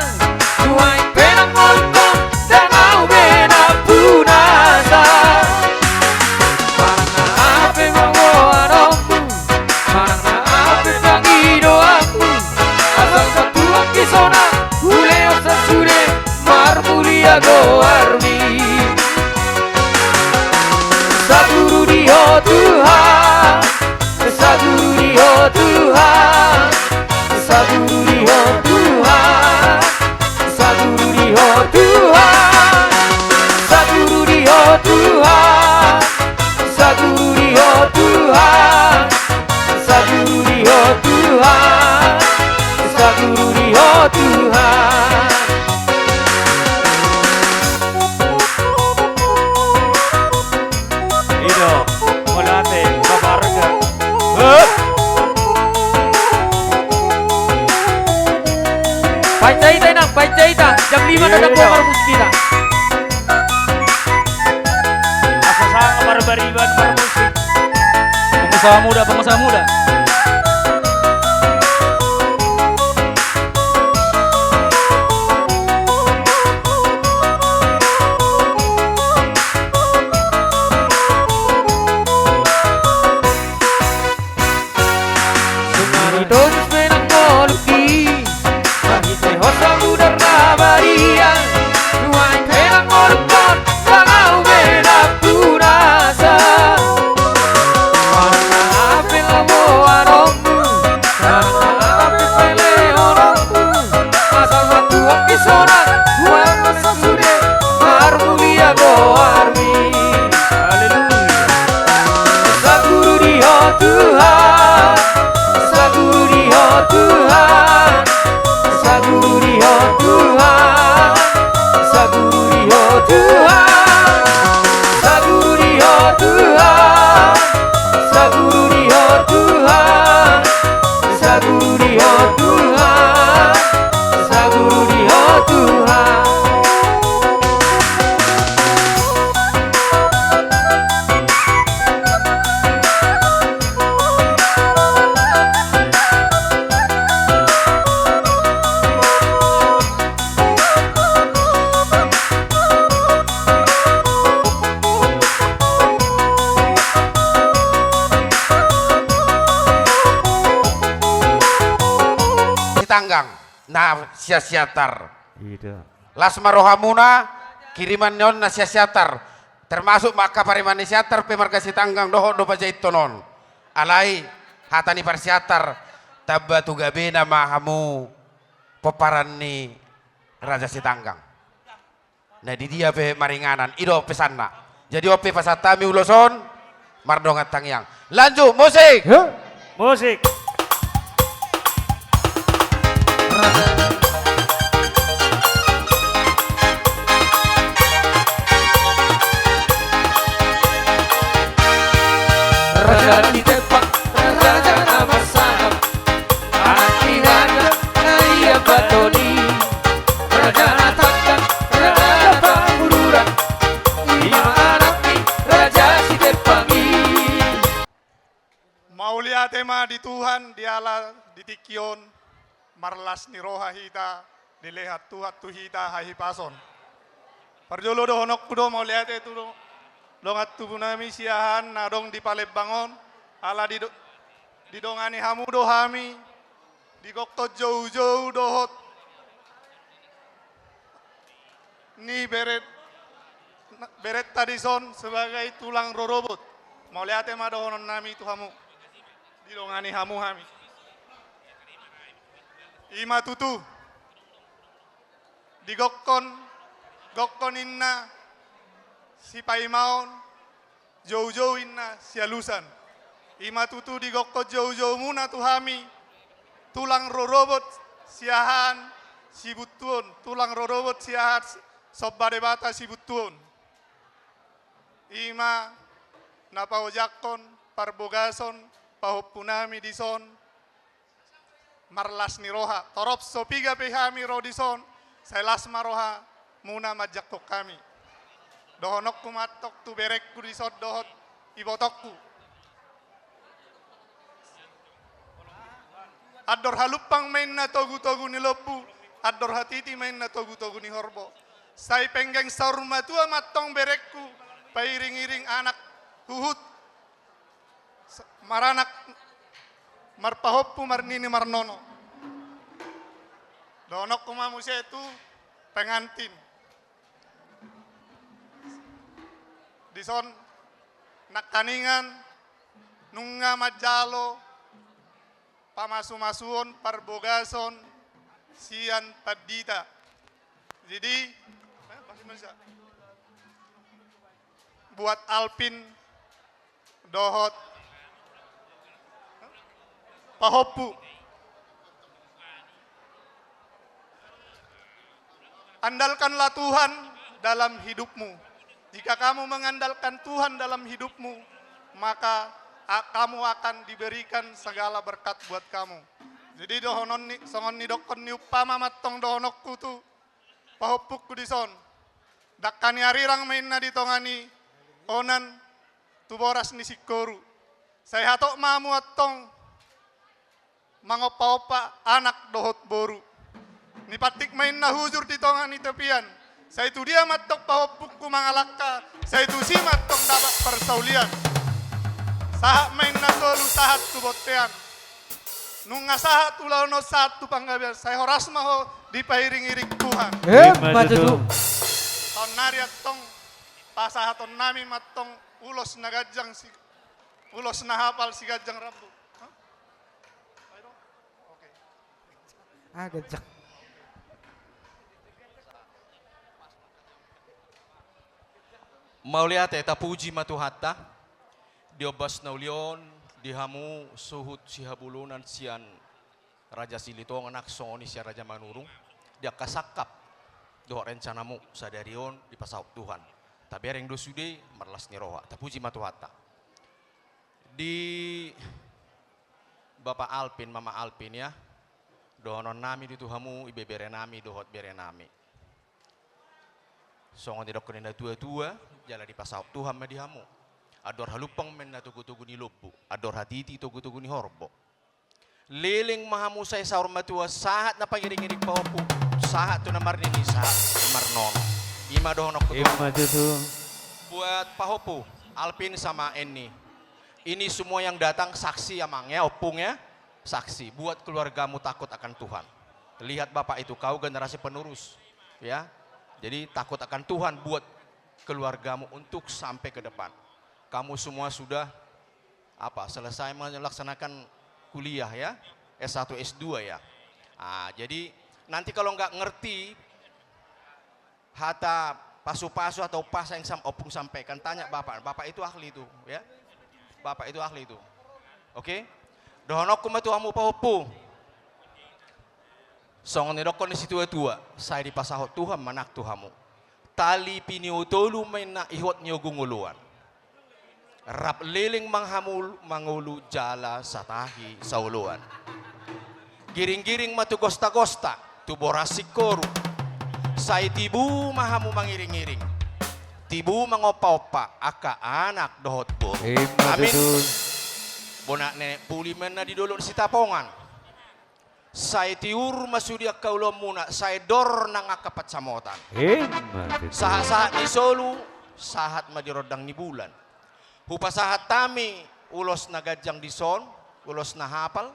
Nuaeng pe nang ngolungkon ndang ahu be nampunasa. Manang na aha pe margoanonmu, manang na aha pe pangidoanmu, asal ma Tuhan pe sonang, hulehon sasude marmulia goarmi. Saguru di Ho Tuhan, saguru di Ho Tuhan, saguru di Ho Tuhan, saguru di Ho Tuhan, saguru di Ho Tuhan, saguru di Ho Tuhan, saguru di Ho Tuhan, saguru di Ho Tuhan. I do, mauliate, babarga. Heh! Baen hita, Inang, baen hita. Jam lima na, iya, ndang bongkar musik hita. Asa sanga marbariban marmusik. Pengusaha muda, pengusaha muda. Nunga ditobus be nang ngolungki marhite hosa mudar na badia. Nuaeng pe nang ngolungkon ndang ahu be nampunasa. Manang na aha pe laboanonmu, manang na aha pe palehononmu, asal ma Tuhan pe sonang, huaso sasude, marmulia goarmi. Haleluya. Saguru di Ho Tuhan, saguru di Ho Tuhan, saguru di Ho Tuhan, saguru di Ho Tuhan, saguru di Ho Tuhan, saguru di Ho Tuhan, saguru di Ho Tuhan, saguru di Ho Tuhan. Sitanggang na sian Siantar. Ida. Las ma rohamuna, kiriman ni on na sian Siantar. Termasuk ma angka pariman ni Siantar pe marga Sitanggang dohot do pajaithon on. Alai hata ni parsiantar, tamba tu gabena ma hamu pomparan ni Raja Sitanggang. Na di dia pe maringanan, i do pesanna. Jadi on pe pasahat hami ulos on, mardongan tangiang. Lanjut, musik! Heh? Musik. Raja ni Tempak, raja na marsahap, anak ni raja na ia batoni, raja na tangkas, raja pangururan, ima anak ni Raja Sitempang i. Mauliate ma di Tuhan, diala di tingki on marlas ni roha hita, dilehon Tuhan tu hita hahipason. Parjolo dohononku do mauliate tu do-, dongan tubu nami Siahaan na adong di Palembang on, ala di do-, didongani hamu do hami, digokkon joujou dohot ni beret-, berenta dison sebagai tulang rorobot. Mauliate ma dohonon nami tu hamu. Didongani hamu hami. Ima tutu. Digokkon, gokkon inna sipaimaon, joujou inna sialusan. Ima tutu digokkon joujoumuna tu hami, tulang rorobot Siahaan Sibuntuon, tulang rorobot Siahaan Somba Debata Sibuntuon. Ima na paojakkon parbogason pahompu nami dison, Marlas ni roha, torop so piga pe hami ro dison, sai las ma rohamuna manjangkon hami. Dohononku ma antong tu berengku dison dohot ibotongku. Andor halumpang ma inna togu-togu ni lombu, andor hatiti ma inna togu-togu ni horbo. Sai penggeng saur matua ma antong berengku, pairing-iring anak huhut, s-, maranak marpahompu marnini marnono. Dohononku ma muse tu pengantin. Dison nangkiningan nunga manjalo pamasu-masuon parbogason sian pandita. Jadi, eh, bahasa Indonesia. Buat Alpin dohot pahompu. Andalkanlah Tuhan dalam hidupmu. Jika kamu mengandalkan Tuhan dalam hidupmu, maka a-, kamu akan diberikan segala berkat buat kamu. Jadi dohonon ni, songon nidokkon ni umpama ma antong dohononku tu pahompungku dison. Dangka ni arirang ma inna di tonga ni onan tu boras ni singkoru. Sai hatop ma hamu antong mangompa-ompa anak dohot boru. Nipantik ma inna hujur di tonga ni topian. Sai tudia ma antong pahompungku mangalangka, sai tusi ma antong dapot parsaulian. Sahat ma inna solu sahat tu bontean. Nunga sahat ulaon on sahat tu panggabean, sai horas ma ho dipairing-iring Tuhan. Emma tutu. Saonnari antong pasahatonnami ma antong ulos na ganjang si, ulos na hapal siganjang rambu. Hah? Oke. Ah, ganjang. Mauliate, tapuji ma Tuhanta. Di ombas na uli on, di hamu suhut sihabolonan sian Raja Silitonga nang songon i sian Raja Manurung, di angka sangkap dohot rencanamu sadari on dipasaut Tuhan. Tabereng do sude marlas ni roha. Tapuji ma Tuhanta. Di Bapa Alpin, Mama Alpin, ya. Dohononnami do tu hamu, ibeberenami dohot berenami. Songon nidokkon ni na tua-tua, jala dipasaut Tuhan ma di hamu. Andor halumpang ma inna togu-togu ni lombu, andor hatiti togu-togu ni horbo. Leleng ma hamu sai saur matua, sahat na pangiring-iring pahompu, sahat tu na marnini, sahat marnono. I ma dohononku tu hamu. Emma tutu. Buat pahompu, Alpin sama Enni. Ini semua yang datang saksi, Amang, ya, Ompung, ya. Saksi. Buat keluargamu takut akan Tuhan. Lihat Bapak itu, kau generasi penerus, ya. Jadi, takut akan Tuhan buat keluargamu untuk sampai ke depan. Kamu semua sudah, apa, selesai melaksanakan kuliah, ya. S satu, S dua, ya. Ah, jadi, nanti kalau nggak ngerti, hata pasu-pasu atau pas yang sam-, Ompung sampaikan, tanya Bapak. Bapak itu ahli itu, ya. Bapak itu ahli itu. Oke? Dohononku ma tu hamu pahompu. Songon nidokkon ni situa-tua, sai dipasaut Tuhan ma nang tu hamu. Tali piniotolu ma inna ihot ni ogung oloan. Rap leleng ma hamu mangolu jala satahi saoloan. Giring-giring ma tu gosta-gosta, tu boras singkoru. Sai tibu ma hamu mangiring-iring. Tibu mangompa-ompa, angka anak dohot boru. Emma tutu. Amin. Bona nenek puli ma inna di dolok Sitapongan. Sai tiur ma sude angka ulaonmuna, sai dor nang angka pansamotan. Emma tutu. Sahat-sahat ni solu, sahat ma di rondang ni bulan. Hupasahat hami ulos na ganjang dison, ulos na hapal,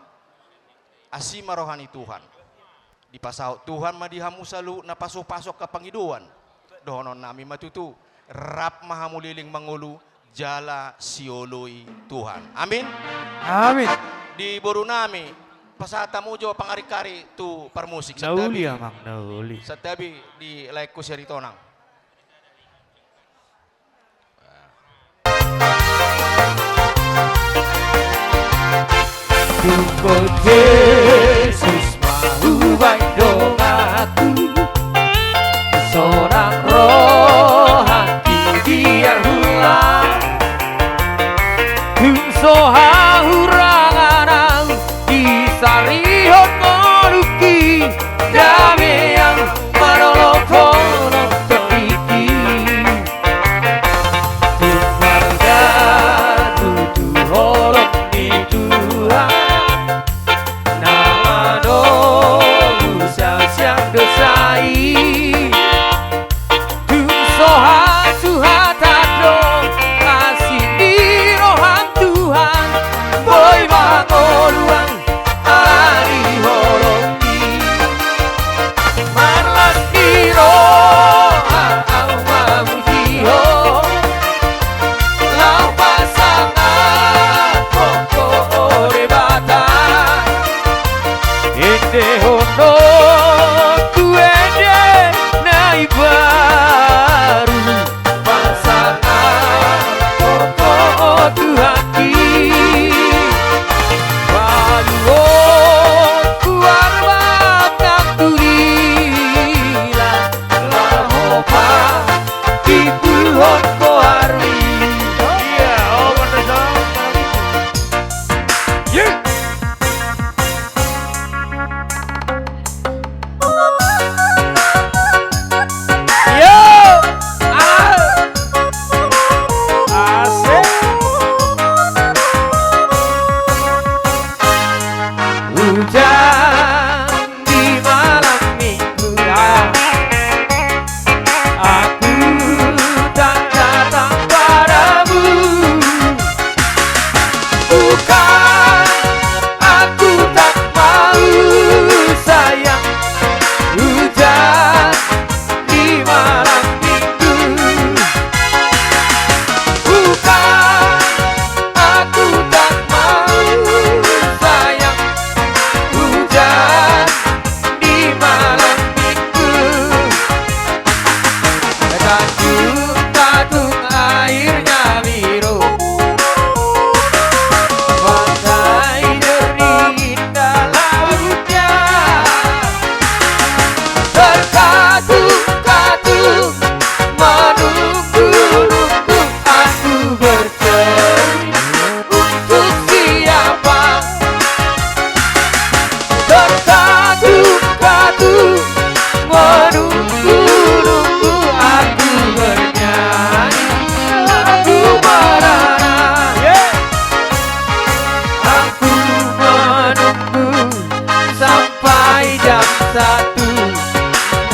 asi ma roha ni Tuhan. Dipasaut Tuhan ma di hamu saluhutna pasu-pasu angka pangidoan. Dohononnami ma tutu, rap ma hamu leleng mangolu, jala sioloi Tuhan. Amin. Amin. Di borunami, pasahat hamu jo pangari-kari tu parmusik. Na uli, santabi. Amang, na uli. Santabi di laengku si Aritonang. Tungkot Jesus ma hubaen donganku, sonang rohangki biar hulang. Tung so hahurangan au, disarihon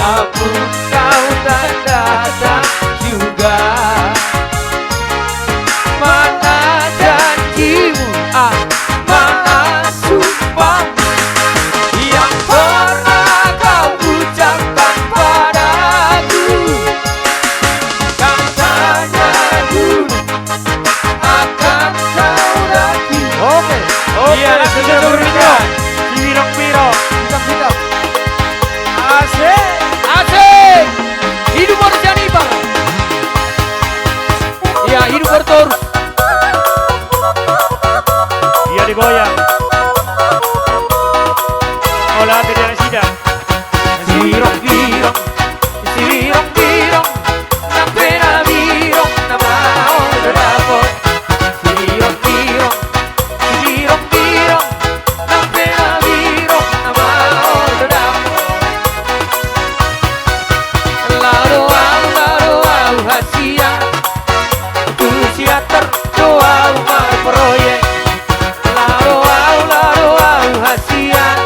Namun kau tak datang juga. Mana janjimu, ah, mana sumpahmu yang pernah kau ucapkan padaku? Katanya dulu akan kau rapi. Oke, oke, iya, langsung saja, sudah berikan. Sibirong-birong. Siap, siap. Asik. Asik. Hidup Boru Sianipar. Iya, hidup Boru Toru. Iya, digoyang. Olah, tidak sida. Sibirong-birong. Sibirong-birong, nang pe na birong na maol do dapot. Sibirong-birong, sibirong-birong, nang pe na birong na maol do dapot. Laho do au, laho do au hasian, tu siater do au marproyek. Laho do au, laho do au hasian,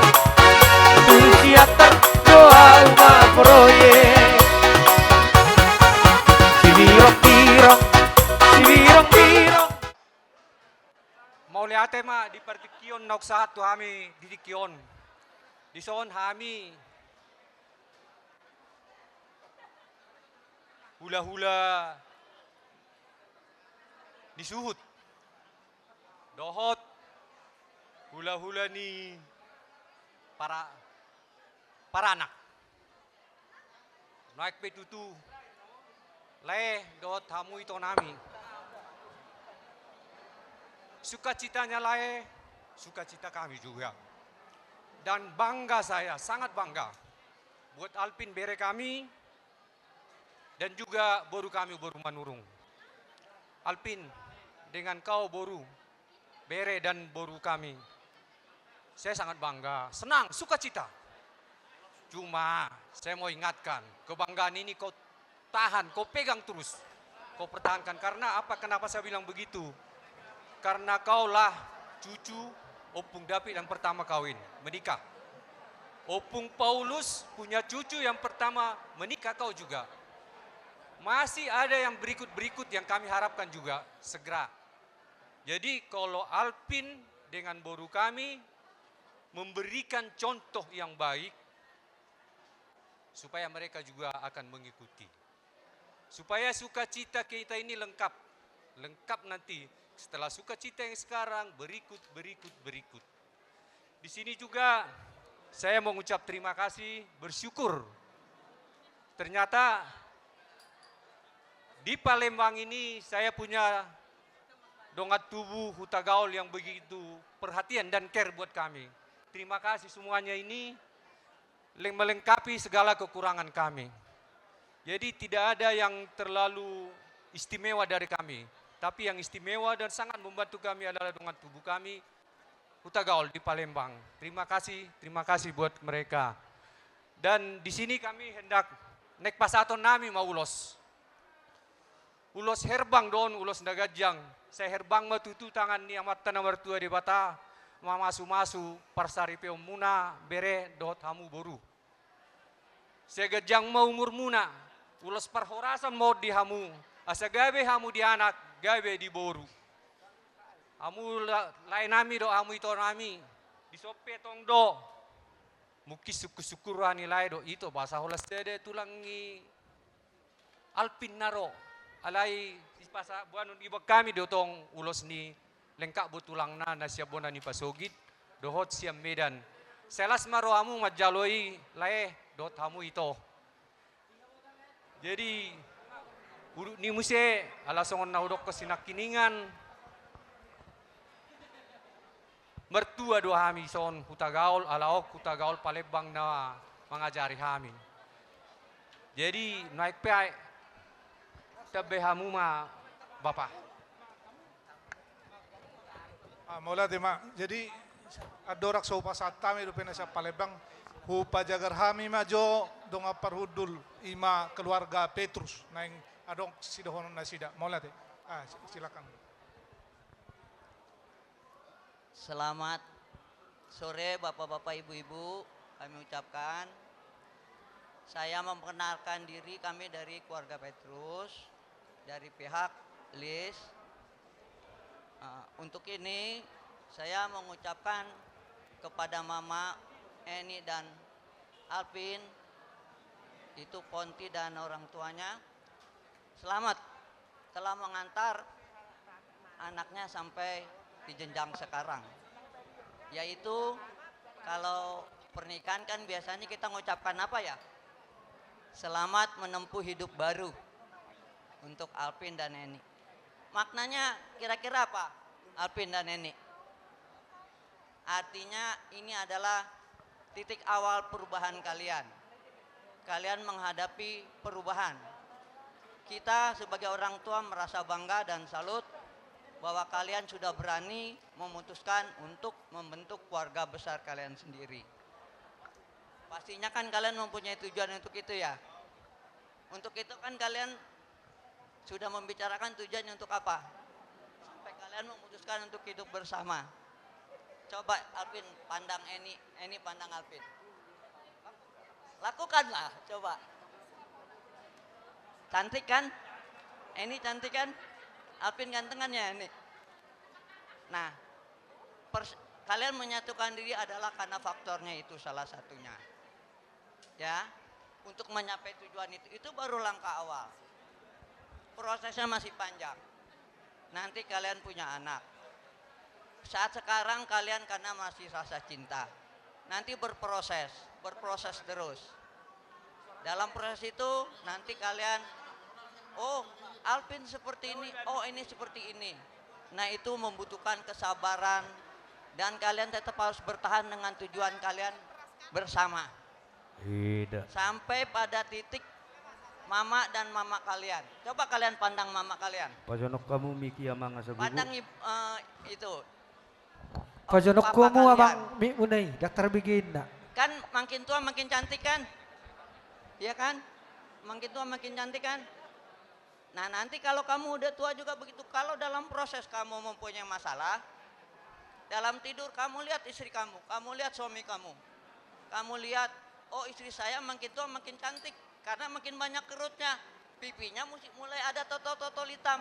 tu siater do au marproyek. Sibirong-birong, sibirong-birong. Mauliate ma di partingkian naung sahat tu hami di tingki on. Dison hami hulahula ni suhut dohot hulahula ni para-, paranak. Nuaeng pe tutu lae dohot hamu ito nami. Sukacitanya lae, sukacita kami juga. Dan bangga saya, sangat bangga buat Alpin, bere kami, dan juga boru kami, boru Manurung. Alpin, dengan kau boru, bere dan boru kami, saya sangat bangga, senang, sukacita. Cuma, saya mau ingatkan, kebanggaan ini kau tahan, kau pegang terus, kau pertahankan. Karena apa? Kenapa saya bilang begitu? Karena kaulah cucu Ompung David yang pertama kawin, menikah. Ompung Paulus punya cucu yang pertama menikah, kau juga. Masih ada yang berikut-berikut yang kami harapkan juga segera. Jadi, kalau Alpin dengan boru kami memberikan contoh yang baik, supaya mereka juga akan mengikuti. Supaya sukacita kita ini lengkap. Lengkap nanti setelah sukacita yang sekarang, berikut, berikut, berikut. Di sini juga saya mengucap terima kasih, bersyukur. Ternyata di Palembang ini saya punya dongan tubu Hutagaol yang begitu perhatian dan care buat kami. Terima kasih semuanya ini leng-, melengkapi segala kekurangan kami. Jadi tidak ada yang terlalu istimewa dari kami, tapi yang istimewa dan sangat membantu kami adalah dongan tubu kami, Hutagaol di Palembang. Terima kasih, terima kasih buat mereka. Dan di sini kami hendak naeng pasahaton nami ma ulos. Ulos herbang do on, ulos na ganjang. Sai herbang ma tutu tangan ni Amanta na martua Debata mamasumasu parsaripeonmuna, bere dohot hamu boru. Sai ganjang ma umurmuna, ulos parhorasan ma on di hamu, asa gabe hamu di anak, gabe di boru. Hamu la-, lae nami dohot hamu ito nami, dison pe tong do. Mungkin sungkun-sungkun roha ni lae dohot ito, boasa holan sada tulang ni Alpin na ro. Alai sipasa boanon iba hami do tong ulos ni lengkap bo tulangna na sian bona ni pasogit dohot sian Medan. Sai las ma rohamu manjalo i lae dohot hamu ito. Jadi, udut ni muse, ala songon na hudokkon si nangkiningan, martua do hami son Hutagaol, ala on Hutagaol Palembang na mangajari hami. Jadi, nuaeng pe ae, tambai hamu ma, Bapa. Ah, mauliate ma. Jadi, andorang so hupasahat hami dope na sian Palembang, hupajagar hami ma jo dongan parhundul, i ma keluarga Petrus, naeng adong sidohonon nasida. Mauliate. Ah, si-, silakan. Selamat sore, Bapak-bapak, Ibu-ibu, kami ucapkan. Saya memperkenalkan diri, kami dari keluarga Petrus, dari pihak Lis. Eh, untuk ini, saya mengucapkan kepada Mama, Eni, dan Alvin, itu Ponti dan orang tuanya, selamat telah mengantar anaknya sampai di jenjang sekarang. Yaitu, kalau pernikahan kan biasanya kita ngucapkan apa, ya? Selamat menempuh hidup baru untuk Alvin dan Eni. Maknanya kira-kira apa, Alvin dan Eni? Artinya, ini adalah titik awal perubahan kalian. Kalian menghadapi perubahan. Kita sebagai orang tua merasa bangga dan salut bahwa kalian sudah berani memutuskan untuk membentuk keluarga besar kalian sendiri. Pastinya kan kalian mempunyai tujuan untuk itu, ya. Untuk itu kan kalian sudah membicarakan tujuannya untuk apa? Sampai kalian memutuskan untuk hidup bersama. Coba Alvin pandang Eni, Eni pandang Alvin. Lakukanlah, coba. Cantik kan? Eni cantik kan? Alvin ganteng kan ya, Eni? Nah, pers-, kalian menyatukan diri adalah karena faktornya itu salah satunya. Ya, untuk mencapai tujuan itu, itu baru langkah awal. Prosesnya masih panjang. Nanti kalian punya anak. Saat sekarang kalian karena masih rasa cinta. Nanti berproses, berproses terus. Dalam proses itu, nanti kalian, "Oh, Alvin seperti ini, oh, ini seperti ini." Nah, itu membutuhkan kesabaran, dan kalian tetap harus bertahan dengan tujuan kalian bersama. Ida. Sampai pada titik mama dan mama kalian. Coba kalian pandang mama kalian. Pajonok hamu mik i, amang, asa gogo. Pandang ib-, eh, itu. Pajonok hamu, amang, mik muna i, ndang tarbege inna. Kan makin tua makin cantik kan? Iya kan? Makin tua makin cantik kan? Nah, nanti kalau kamu udah tua juga begitu, kalau dalam proses kamu mempunyai masalah, dalam tidur kamu lihat istri kamu, kamu lihat suami kamu. Kamu lihat, "Oh, istri saya makin tua makin cantik, karena makin banyak kerutnya, pipinya musi-, mulai ada totol-totol hitam."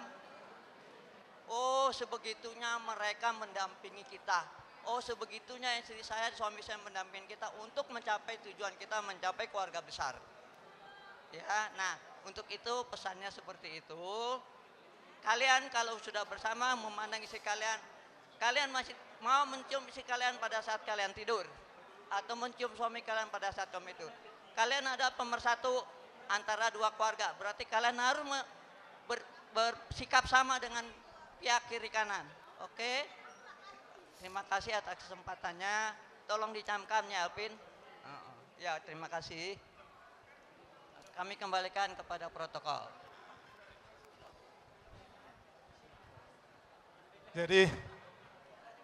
Oh, sebegitunya mereka mendampingi kita. Oh, sebegitunya istri saya, suami saya mendampingi kita untuk mencapai tujuan kita, mencapai keluarga besar. Ya, nah, untuk itu pesannya seperti itu. Kalian kalau sudah bersama memandang istri kalian, kalian masih mau mencium istri kalian pada saat kalian tidur, atau mencium suami kalian pada saat kamu tidur. Kalian ada pemersatu antara dua keluarga, berarti kalian harus me-, ber-, bersikap sama dengan pihak kiri kanan. Oke? Terima kasih atas kesempatannya. Tolong dicamkan ya, Alvin. Heeh. Ya, terima kasih. Kami kembalikan kepada protokol. Jadi,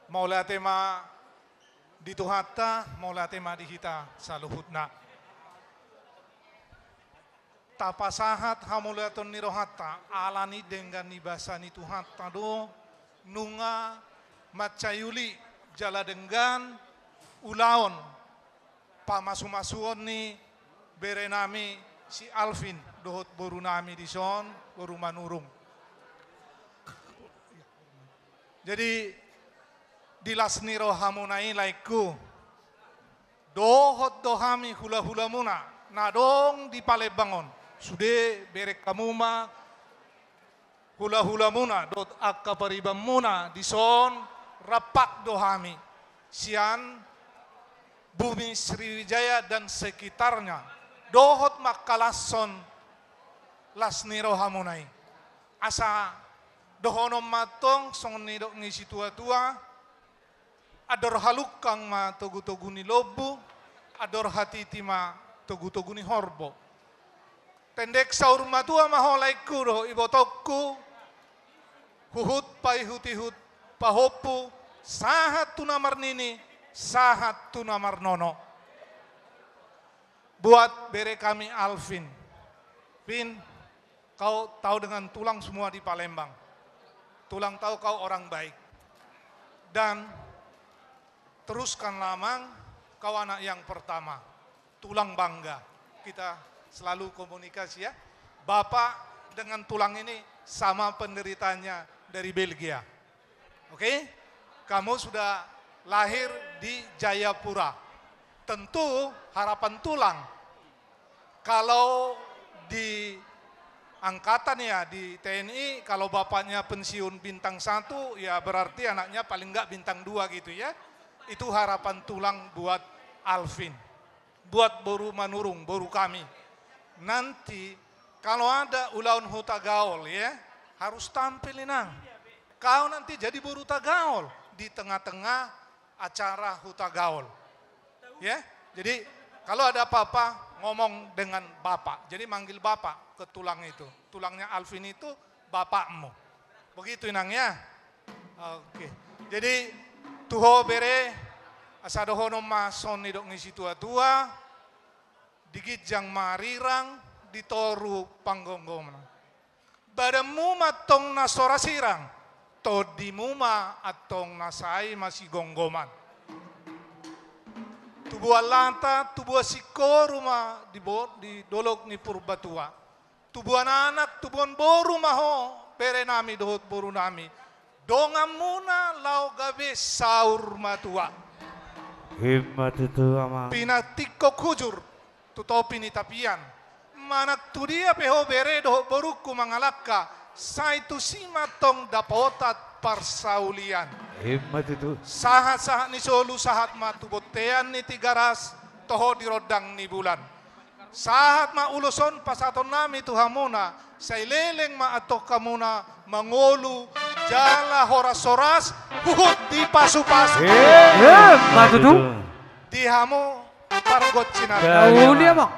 mauliate ma di Tuhanta, mauliate ma di hita saluhutna. Tapasahat hamuliateon ni rohanta, ala ni denggan ni basa ni Tuhanta do, nunga mansai uli jala denggan ulaon pamasumasuon ni berenami si Alvin dohot borunami dison, boru Manurung. Jadi, di las ni rohamuna i, laengku, dohot do hami hulahulamuna na adong di Palembang on, sude bereng hamu ma hulahulamuna dohot angka paribanmuna dison, rap do hami sian Bumi Sriwijaya dan sekitarnya, dohot mangkalashon las ni rohamuna i. Asa dohonon ma antong songon nidok ni situatua, andor halungkang ma togutogu ni lombu, andor hatiti ma togutogu ni horbo. Pendek saur matua ma ho, laengku dohot ibotongku, huhut paihutihut pahompu, sahat tu na marnini, sahat tu na marnono. Buat bere kami Alvin. Vin, kau tahu dengan tulang semua di Palembang. Tulang tahu kau orang baik. Dan teruskanlah, Amang, kau anak yang pertama. Tulang bangga. Kita selalu komunikasi, ya. Bapak dengan tulang ini sama penderitaannya, dari Belgia. Oke? Kamu sudah lahir di Jayapura. Tentu harapan tulang. Kalau di angkatan, ya, di T N I, kalau bapaknya pensiun bintang satu, ya berarti anaknya paling nggak bintang dua gitu, ya. Itu harapan tulang buat Alvin. Buat boru Manurung, boru kami. Nanti kalau ada ulaon Hutagaol, ya, harus tampil, Inang. Kau nanti jadi boru Tagaol di tengah-tengah acara Hutagaol. Ya, jadi kalau ada apa-apa, ngomong dengan bapak. Jadi manggil bapak ke tulang itu. Tulangnya Alvin itu bapakmu. Begitu, Inang, ya. Oke. Jadi, tu ho bere, asa dohonon ma songon nidok ni situa-tua, di ginjang ma rirang, di toru panggomgoman. Badanmu ma antong na so ra sirang, tondimu ma antong na sai masigomgoman. Tubuan lata, tubuan singkoru ma di bo-, di dolok ni Purbatua. Tubuan anak, tubuan boru ma ho, berenami dohot borunami. Donganmuna laho gabe saur matua. Ima tutu, Amang. Pinantikhon hujur tu topi ni tapian. Manang tu dia pe ho bere dohot borungku mangalangka, sai tusi ma antong dapotan parsaulian. Ima tutu. Sahat-sahat ni solu, sahat ma tu bontean ni Tigaras, toho di rondang ni bulan. Sahat ma ulos on pasahatonnami tu hamuna, sai leleng ma antong hamuna mangolu jala horas-horas huhut dipasu-pasu. Eh, eh, ima tutu. Di hamu pargonsinami. Uli, Amang.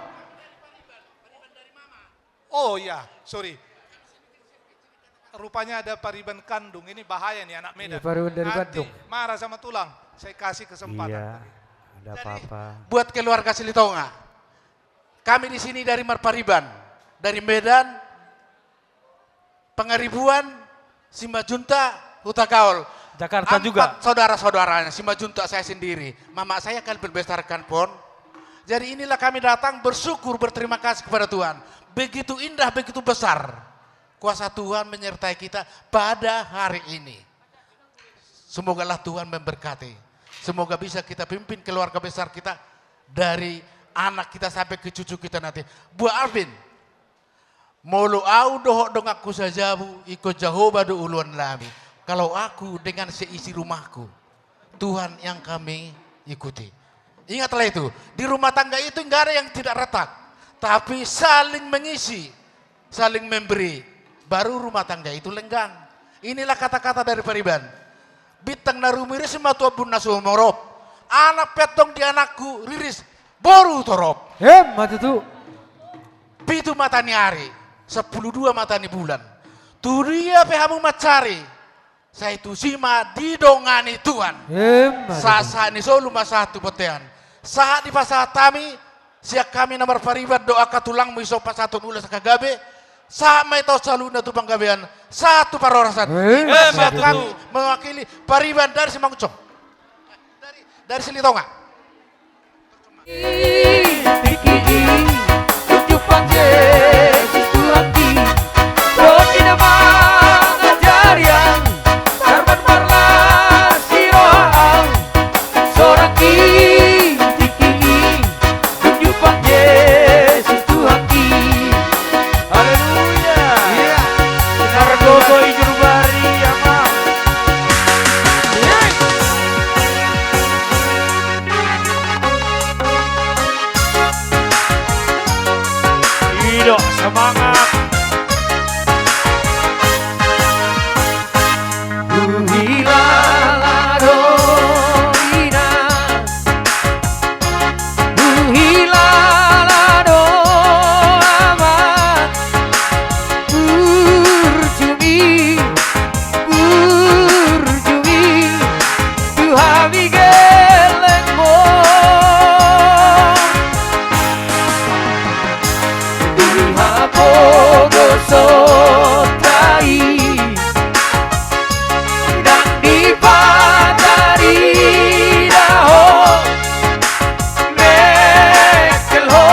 Oh ya, sorry. Rupanya ada pariban kandung. Ini bahaya nih anak Medan. Iya, pariban dari Bandung. Nanti marah sama tulang. Saya kasih kesempatan tadi. Iya, nggak apa-apa. Jadi, buat keluarga Silitonga, kami di sini dari Marpariban, dari Medan, Pangaribuan, Simanjuntak, Hutagaol. Jakarta juga. Empat saudara-saudaranya, Simanjuntak saya sendiri. Mama saya kan membesarkan pon. Jadi inilah kami datang bersyukur, berterima kasih kepada Tuhan. Begitu indah, begitu besar. Kuasa Tuhan menyertai kita pada hari ini. Semogalah Tuhan memberkati. Semoga bisa kita pimpin keluarga besar kita, dari anak kita sampai ke cucu kita nanti. Buat Alvin, molo au dohot donganku sajabu, ingkon Jahowa do uluan nami. Kalau aku dengan seisi rumahku, Tuhan yang kami ikuti. Ingatlah itu, di rumah tangga itu nggak ada yang tidak retak, tapi saling mengisi, saling memberi, baru rumah tangga itu lenggang. Inilah kata-kata dari pariban. Bintang na rumiris ma tu ombun na sumorop. Anak pe antong di anakku riris boru torop. Ima tutu. Pitu mata ni ari, sampulu dua mata ni bulan. Tu dia pe hamu mansari, sai tusi ma didongani Tuhan. Ima tutu. Sahat-sahat ni solu ma sahat tu bontean. Sahat dipasahat hami, sian hami na Marpariban dohot angka tulangmu, dison pasahathon ulos angka gabe. Sahat ma i taon saluhutna tu panggabean, sahat tu parhorasan. Ima tutu. Ima sian hami mewakili pariban dari Simangunsong. Dari, dari Silitonga. Tingki i, unjukkan Jesus Tuhanki, roti na mangajari au, sarban marlas ni roha au, sorang i tingki i, unjukkan Jesus Tuhanki. Haleluya. Iya. Margogo i juru bari, Amang. Iya. Ido, semangat. Huhilala do, Inang. Huhilala do, Amang, burju i, burju i, tu hami gellengmon. Di habogosonta i, ndang dipatarida ho, mengkel ho,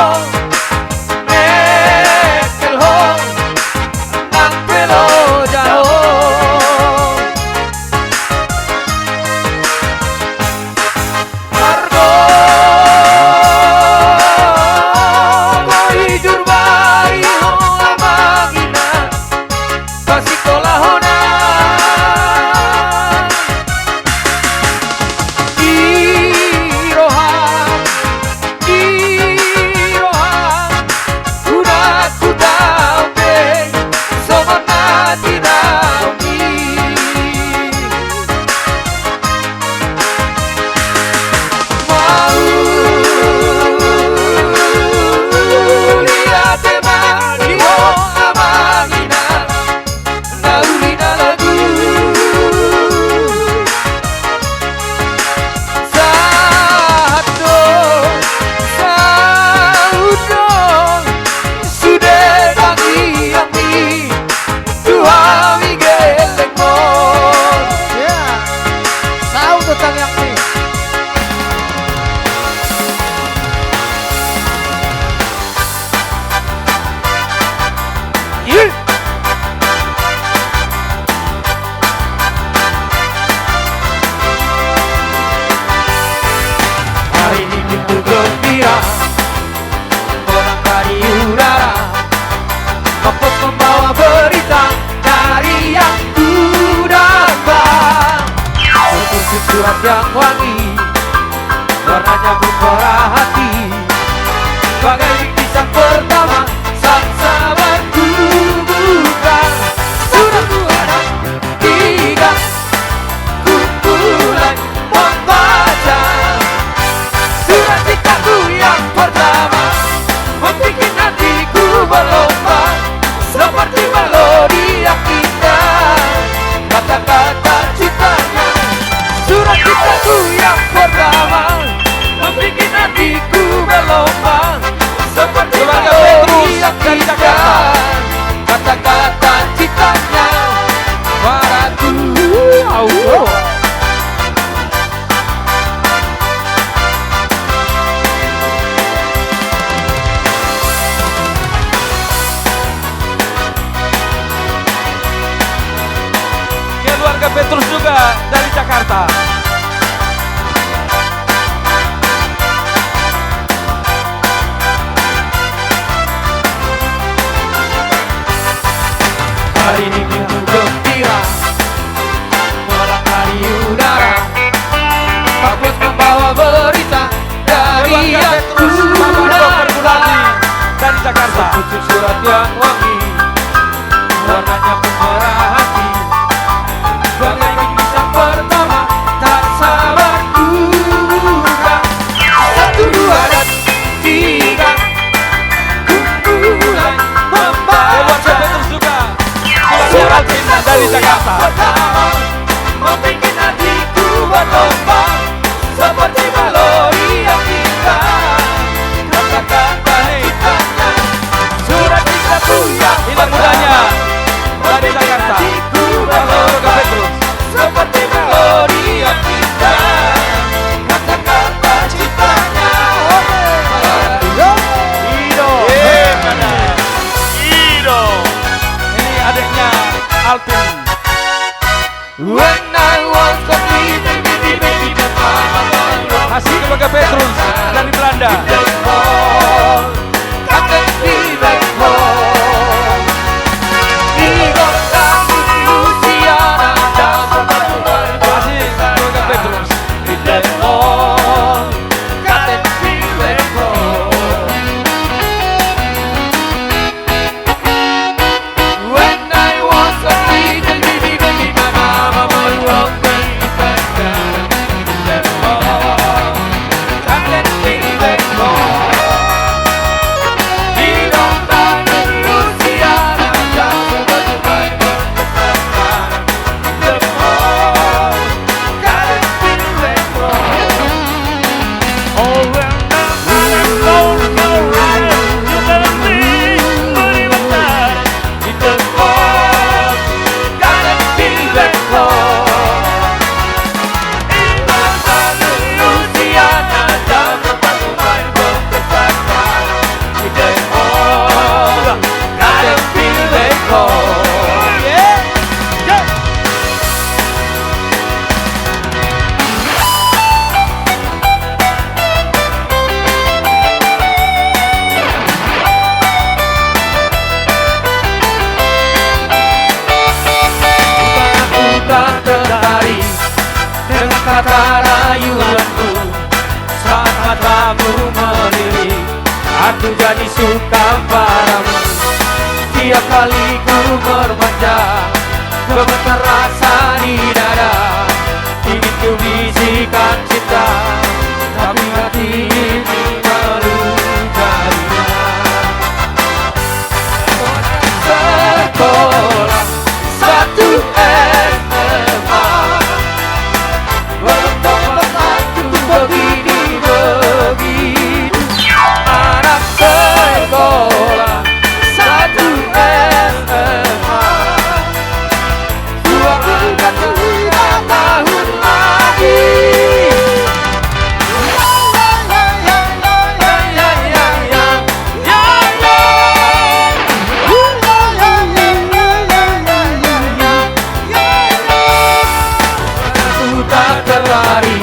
yang wangi, warnanya pun merah hati. Bagai bingkisan pertama saat sabar ku buka. Satu, dua, dan tiga, ku mulai membaca. Surat cintaku yang pertama membuat hatiku berlomba seperti melodi yang indah. Kata-kata cintanya, surat cintaku yang pertama membuat hatiku berlomba seperti melodi yang indah. Kata-kata cintanya, maraku. Keluarga Petrus juga dari Jakarta. Hari Minggu gembira, malam hari udara, bagus membawa berita dari Petrus, Mama Dokter Gunardi dari Jakarta. Sepucuk surat yang wangi, warnanya pun merah hati. Bagai bingkisan pertama, tak sabar ku buka. Satu, dua, dan tiga, ku mulai membaca. Keluarga Petrus juga. Surat cinta dari Jakarta. Membuat hatiku berlomba seperti melodi yang indah. Kata-kata cintanya, surat cintaku yang pertama. Ini mudanya dari Jakarta. Membuat hatiku berlomba seperti melodi yang indah. Kata-kata cintanya. Ido. Ido. Ini adiknya Alvin. When I was a little bitty baby, my mama was. Masih keluarga Petrus dari Belanda. Masih keluarga Petrus. Dengan kata rayuanku, saat matamu melirik, aku jadi suka padamu. Tiap kali ku bermanja, gemetar rasa di dada. Ingin ku bisikan cinta, tapi hati ini malu jadinya. Sekolah satu S M A. Walau tempat aku begini-begini, anak sekolah satu S M A. Dua angkatan lima tahun lagi. Aku tak terlari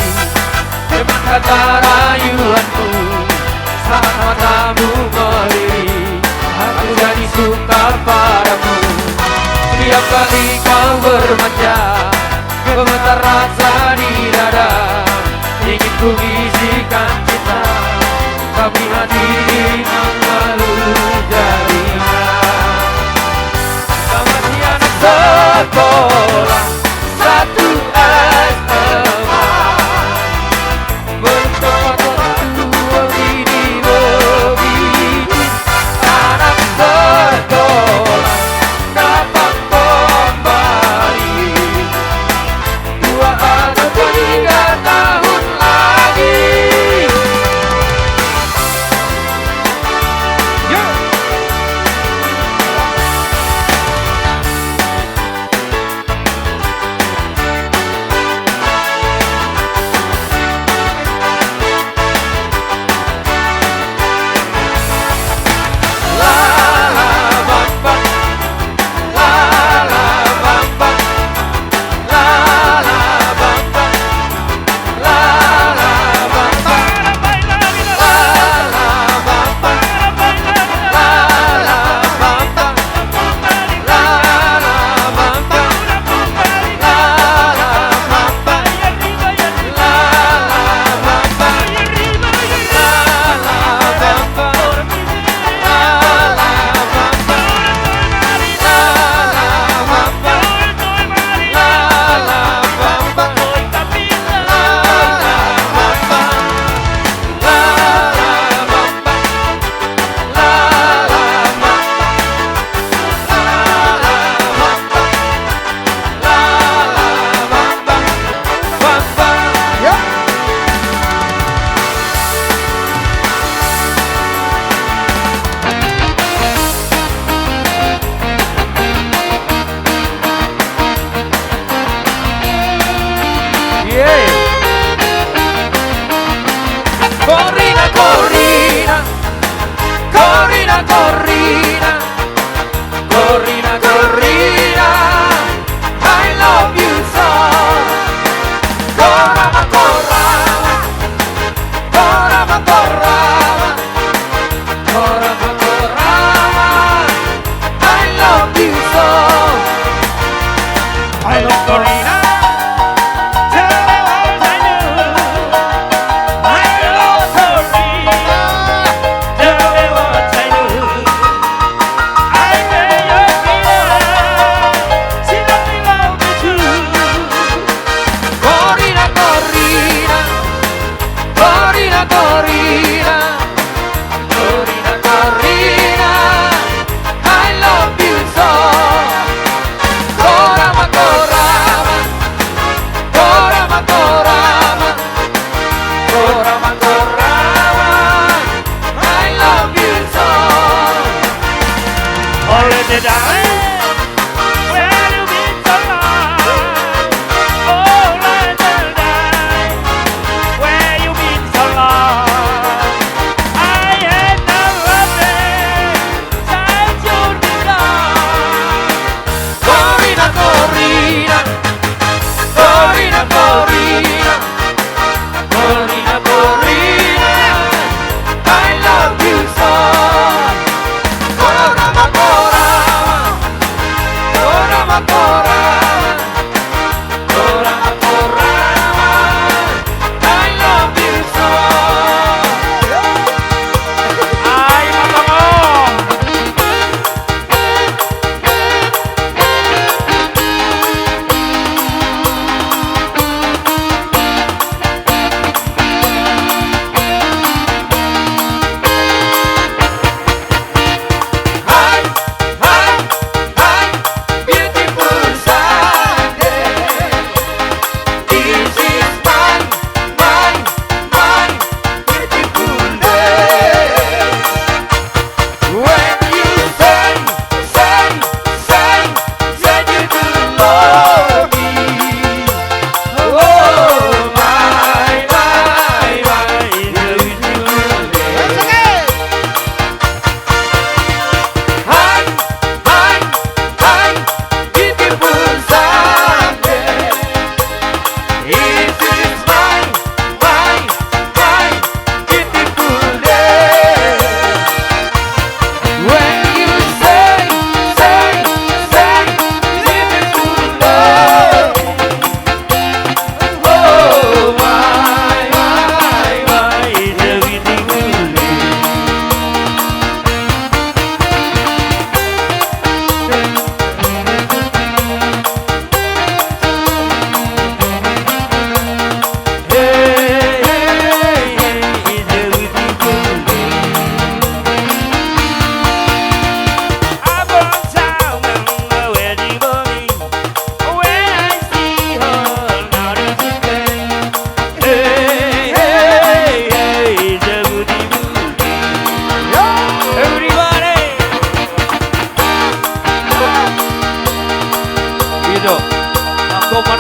dengan kata rayuanmu, saat matamu melirik, aku jadi suka padamu. Setiap kali kau bermanja, gemetar rasa di dada. Ku bisikan cinta, tapi hati mengeluh jadinya. Selamat siang, anak sekolah satu S M A. Bertoa-toa dua bini lebih. Anak sekolah datang kembali. Dua atau tiga tahun lagi. Yo. Corrina, Corrina, Corrina, Corrina. Corrina, Corrina, I love you so. Corama, Corama, Corama, Corama, Corama, Corama, I love you so. I love Corrina. Tell me what I do. I love Corrina. Tell me what I do. I pay your bill. She doesn't love me too. Corrina, Corrina, Corrina, Corrina, Corrina, Corrina, I love you so. Corama, Corama, Corama, Corama, Corama, Corama, I love you so. Already die. Where you been so long? Already die. Where you been so long? I had no loving since you been gone. Corrina, Corrina, Corrina, Corrina. Corrina, Corrina, I love you so. Corama, Corama,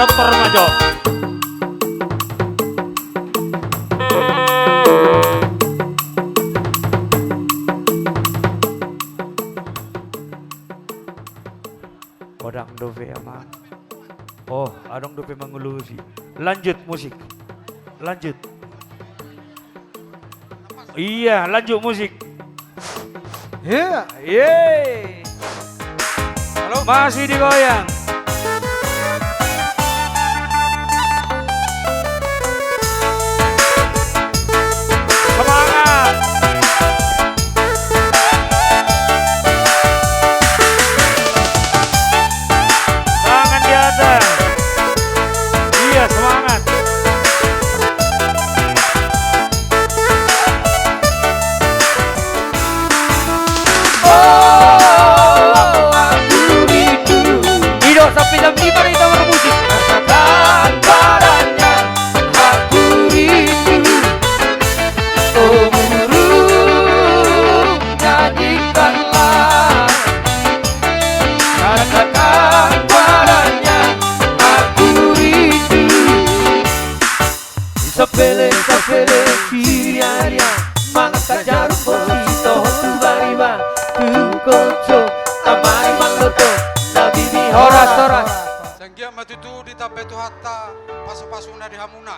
Tortor ma jo. Godang dope, Amang. Oh, adong dope mangulosi. Lanjut musik. Lanjut. Iya, lanjut musik. Iya. Yeay. Halo. Masih digoyang. Semangat. Tangan di atas. Iya, semangat. Ido, sampai jam lima nih kita bermusik. Rasakan badannya, aku rindu. Oh, burung, nyanyikanlah. Rasakan badannya, aku rindu. Sapele, sapele, siriaria, mangan jarum boti, toho tu bariba, tu konco, tamari mangoto, na bibi horas, horas. Sai anggiat ma tutu ditambai Tuhanta pasu-pasuna di hamuna.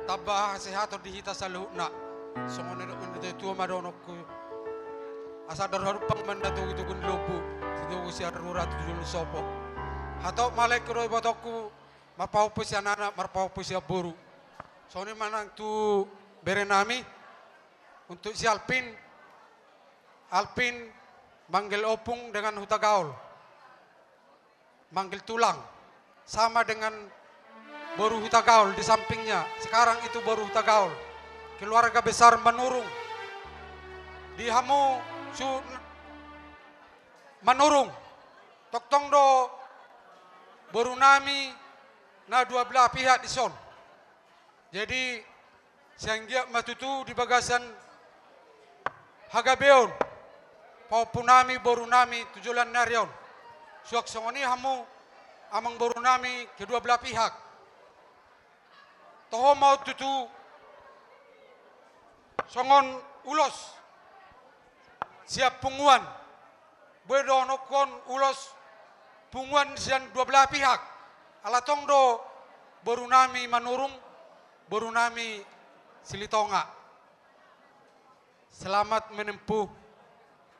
Tamba hasehaton di hita saluhutna. Songon na nidok ni natuatua ma dohononku. Asa andor halumpang ma na togu-togu ni lombu, sitogu sian rura tu jolo ni sopo. Hatop ma laengku dohot ibotongku, marpahompu sian anak, marpahompu sian boru. Songon i ma nang tu bere nami, untuk si Alvin, Alvin manggil opung dengan Hutagaol. Manggil tulang. Sama dengan boru Hutagaol di sampingnya. Sekarang itu boru Hutagaol. Keluarga besar Manurung. Di hamu su-, Manurung. Tongtong do boru nami na dua belah pihak dison. Jadi, sai anggiat ma tutu di bagasan hagabeon pahompu nami, boru nami, tu joloan ni ari on. Suang songon i hamu, amang boru nami, kedua belah pihak. Toho ma on tutu songon ulos sian punguan. Boi dohononku on ulos punguan sian dua belah pihak. Ala tong do boru nami Manurung, boru nami Silitonga. Selamat menempuh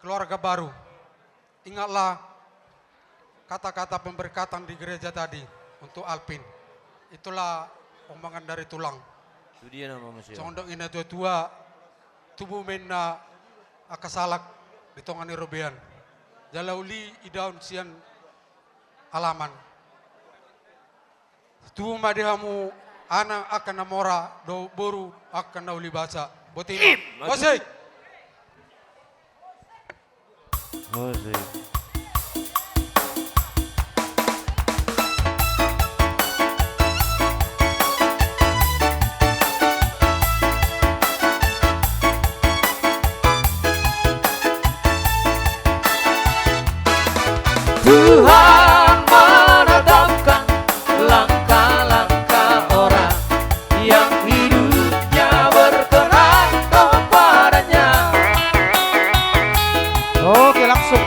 keluarga baru. Ingatlah kata-kata pemberkatan di gereja tadi untuk Alvin. Itulah omongan dari tulang. Songon na nidok ni natuatua, tubu ma inna angka salak di tonga ni robean. Jala uli idaon sian alaman. Tubu ma di hamu anak angka na mora, dohot boru angka na uli basa. Boti ma. Musik. Musik. Tuhan menetapkan langkah-langkah orang yang hidupnya berkenan kepada-Nya. Oke, langsung.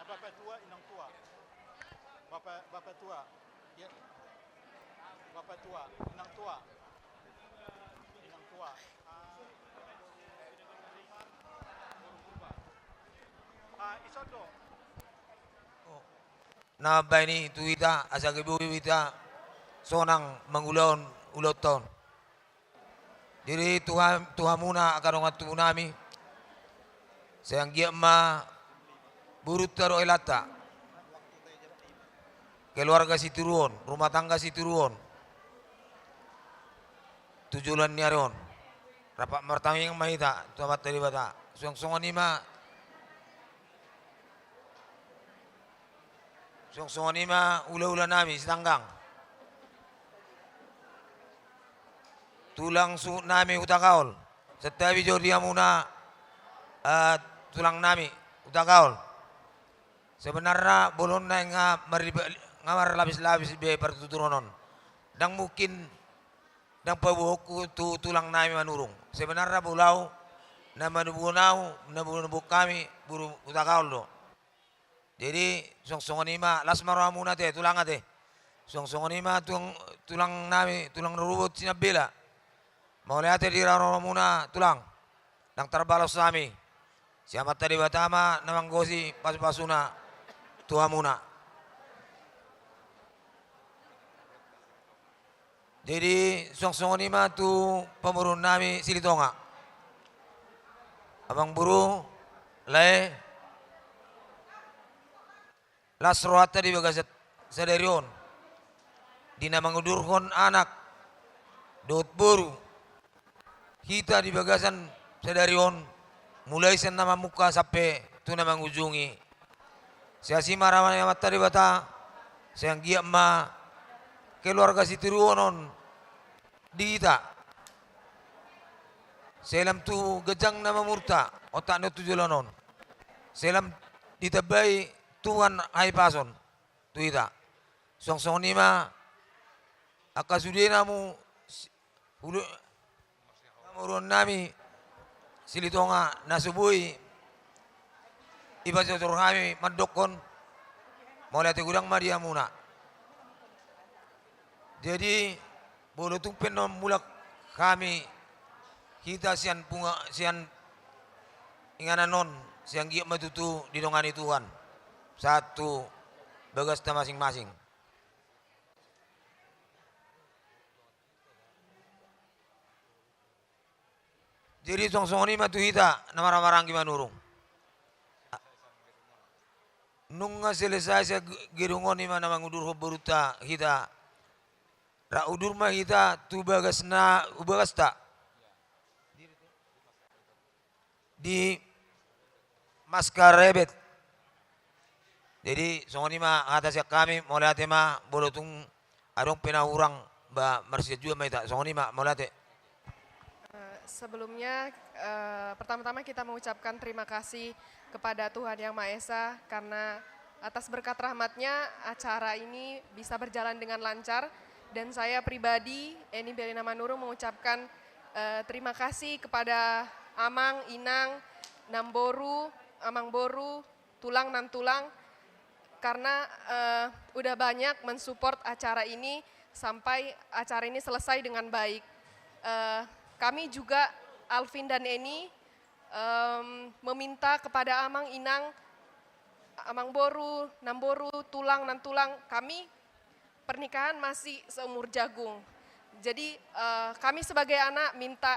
Bapak tua, inang tua. Bapak, bapak tua. Ya. Bapak tua, inang tua. Inang tua. Ah. Ah, isodo. Oh. Na baen i tu hita, asa gabe boi hita sonang mangulahon ulaonta on. Jadi tu ha-, tu hamuna angka dongan tubu nami, sai anggiat ma borunta dohot helanta, keluarga sitiruon, rumah tangga sitiruon tu joloan ni ari on. Rap martangiang ma hita tu Amanta Debata. Suang songon i ma Suang songon i ma hulahula nami Sitanggang. Tulang suhut nami Hutakaol. Santabi jo di hamuna, eh, tulang nami Hutakaol. Sebenarna bolon na nga marliba-, nga marlapis-lapis be partuturon on. Ndang mungkin, ndang paboaonku tu tulang nami Manurung. Sebenarna bolon na manubuhon ahu, na manubuhon hami, boru Hutakaol do. Jadi, suang songon i ma, las ma rohamuna ate, tulang ate. Suang songon i ma tulang, tulang nami, tulang rorobot Sinambela. Mauliate di rohamuna, tulang. Ndang tarbalos hami. Sai Amanta Debata ma na manggohi pasupasuna tu hamuna. Jadi, suang songon i ma tu pamoruon nami Silitonga. Amangboru, lae, las rohanta di bagasan sadari on. Di na mangudurhon anak dohot boru. Hita di bagasan sadari on, mulai sian na mamungka sampe tu na mangujungi. Sai asi ma roha ni Amanta Debata, sai anggiat ma keluarga sitiruon on di hita. Sai lam tu ganjang na mamurta otak ni on tu joloan on. Sai lam ditambai Tuhan hahipason tu hita. Suang songon i ma angka sudena hamu si-, hulu-, pamoruon nami Silitonga na so boi dipatortor hami mandokkon mauliate godang ma di hamuna. Jadi, molo tung pe annon mulak hami hita sian pungu-, sian inganan on, sai anggiat ma tutu didongani Tuhan sahat tu bagasta masing-masing. Jadi, suang songon i ma tu hita na marhahamaranggi Manurung. Nunga selesai sian gedung on, i ma na mangudurhon borunta hita. Rap udur ma hita tu bagas na, tu bagasta. Di Maskarebet. Jadi, songon i ma hata sian hami, mauliate ma, molo tung adong pe na hurang Ba, marsian juga ma hita, songon i ma, mauliate. Eh, sebelumnya, eh, pertama-tama kita mengucapkan terima kasih kepada Tuhan Yang Maha Esa karena atas berkat rahmatnya acara ini bisa berjalan dengan lancar. Dan saya pribadi, Eni Belina Manurung, mengucapkan, eh, terima kasih kepada Amang, Inang, Namboru, Amangboru, Tulang, Nantulang, karena, eh, udah banyak mensupport acara ini sampai acara ini selesai dengan baik. Eh, kami juga, Alvin dan Eni, em, meminta kepada Amang, Inang, Amangboru, Namboru, Tulang, Nantulang, kami pernikahan masih seumur jagung. Jadi, eh, kami sebagai anak minta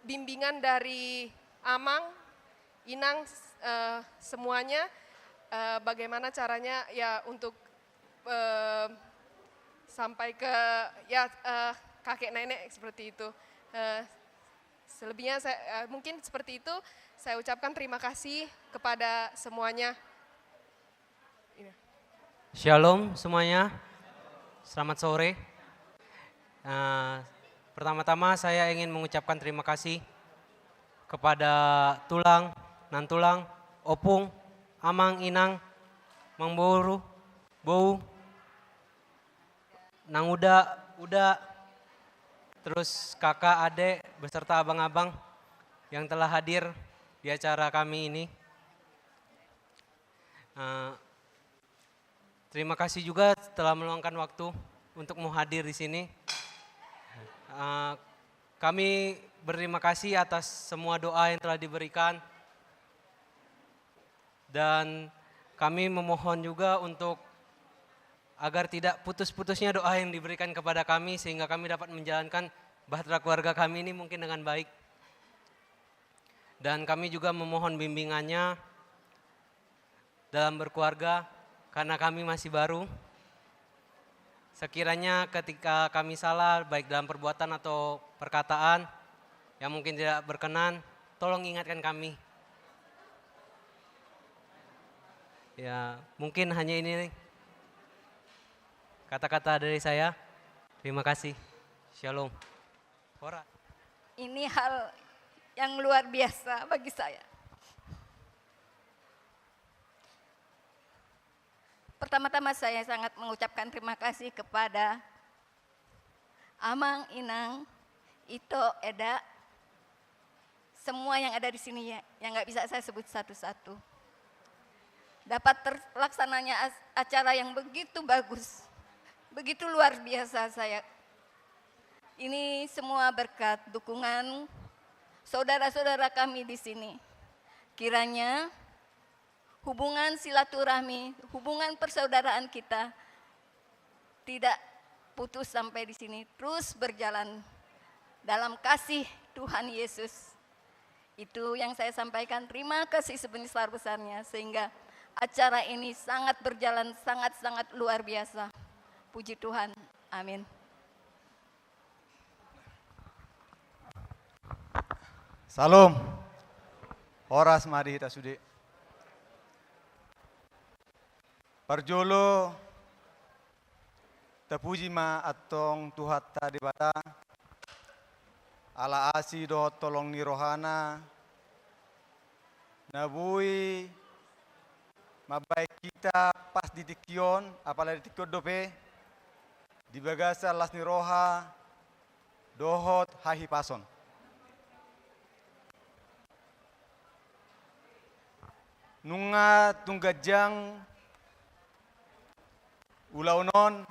bimbingan dari Amang, Inang, eh, semuanya, eh, bagaimana caranya ya untuk, eh, sampai ke, ya, eh, kakek nenek seperti itu. Eh, selebihnya saya, eh, mungkin seperti itu. Saya ucapkan terima kasih kepada semuanya. Iya. Shalom semuanya. Selamat sore. Eh, pertama-tama saya ingin mengucapkan terima kasih kepada Tulang, Nantulang, Opung, Amang, Inang, Mangboru, Bou, Nanguda, Uda, terus kakak, adek, beserta abang-abang yang telah hadir di acara kami ini. Eh, terima kasih juga telah meluangkan waktu untuk mau hadir di sini. Eh, kami berterima kasih atas semua doa yang telah diberikan. Dan kami memohon juga untuk agar tidak putus-putusnya doa yang diberikan kepada kami, sehingga kami dapat menjalankan bahtera keluarga kami ini mungkin dengan baik. Dan kami juga memohon bimbingannya dalam berkeluarga, karena kami masih baru. Sekiranya ketika kami salah, baik dalam perbuatan atau perkataan yang mungkin tidak berkenan, tolong ingatkan kami. Ya, mungkin hanya ini kata-kata dari saya. Terima kasih. Shalom. Ora. Ini hal yang luar biasa bagi saya. Pertama-tama saya sangat mengucapkan terima kasih kepada Amang, Inang, Ito, Eda, semua yang ada di sini ya, yang nggak bisa saya sebut satu-satu. Dapat terlaksananya as-, acara yang begitu bagus, begitu luar biasa saya. Ini semua berkat dukungan saudara-saudara kami di sini. Kiranya hubungan silaturahmi, hubungan persaudaraan kita tidak putus sampai di sini, terus berjalan dalam kasih Tuhan Yesus. Itu yang saya sampaikan. Terima kasih sebesar-besarnya, sehingga acara ini sangat berjalan, sangat-sangat luar biasa. Puji Tuhan. Amin. Shalom. Horas ma di hita sude. Parjolo, tapuji ma antong Tuhanta Debata, ala asi dohot holong ni rohana, na boi mambahen hita pas di tingki on, apala di tingki on dope, di bagasan las ni roha dohot hahipason. Nunga tung ganjang ulaon on,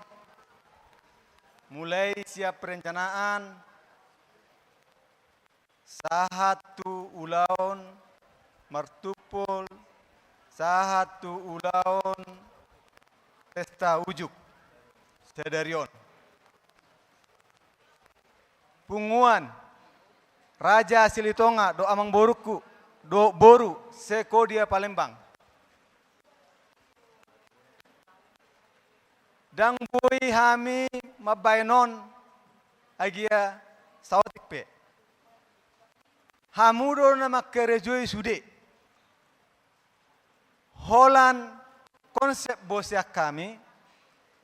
mulai sian perencanaan, sahat tu ulaon martumpol, sahat tu ulaon pesta ujuk sadari on. Punguan Raja Silitonga dohot amangborungku dohot boru se-Kodia Palembang. Ndang boi hami mambahen on agia saotik pe. Hamu do na mangkarejoi sude. Holan konsep bosean hami,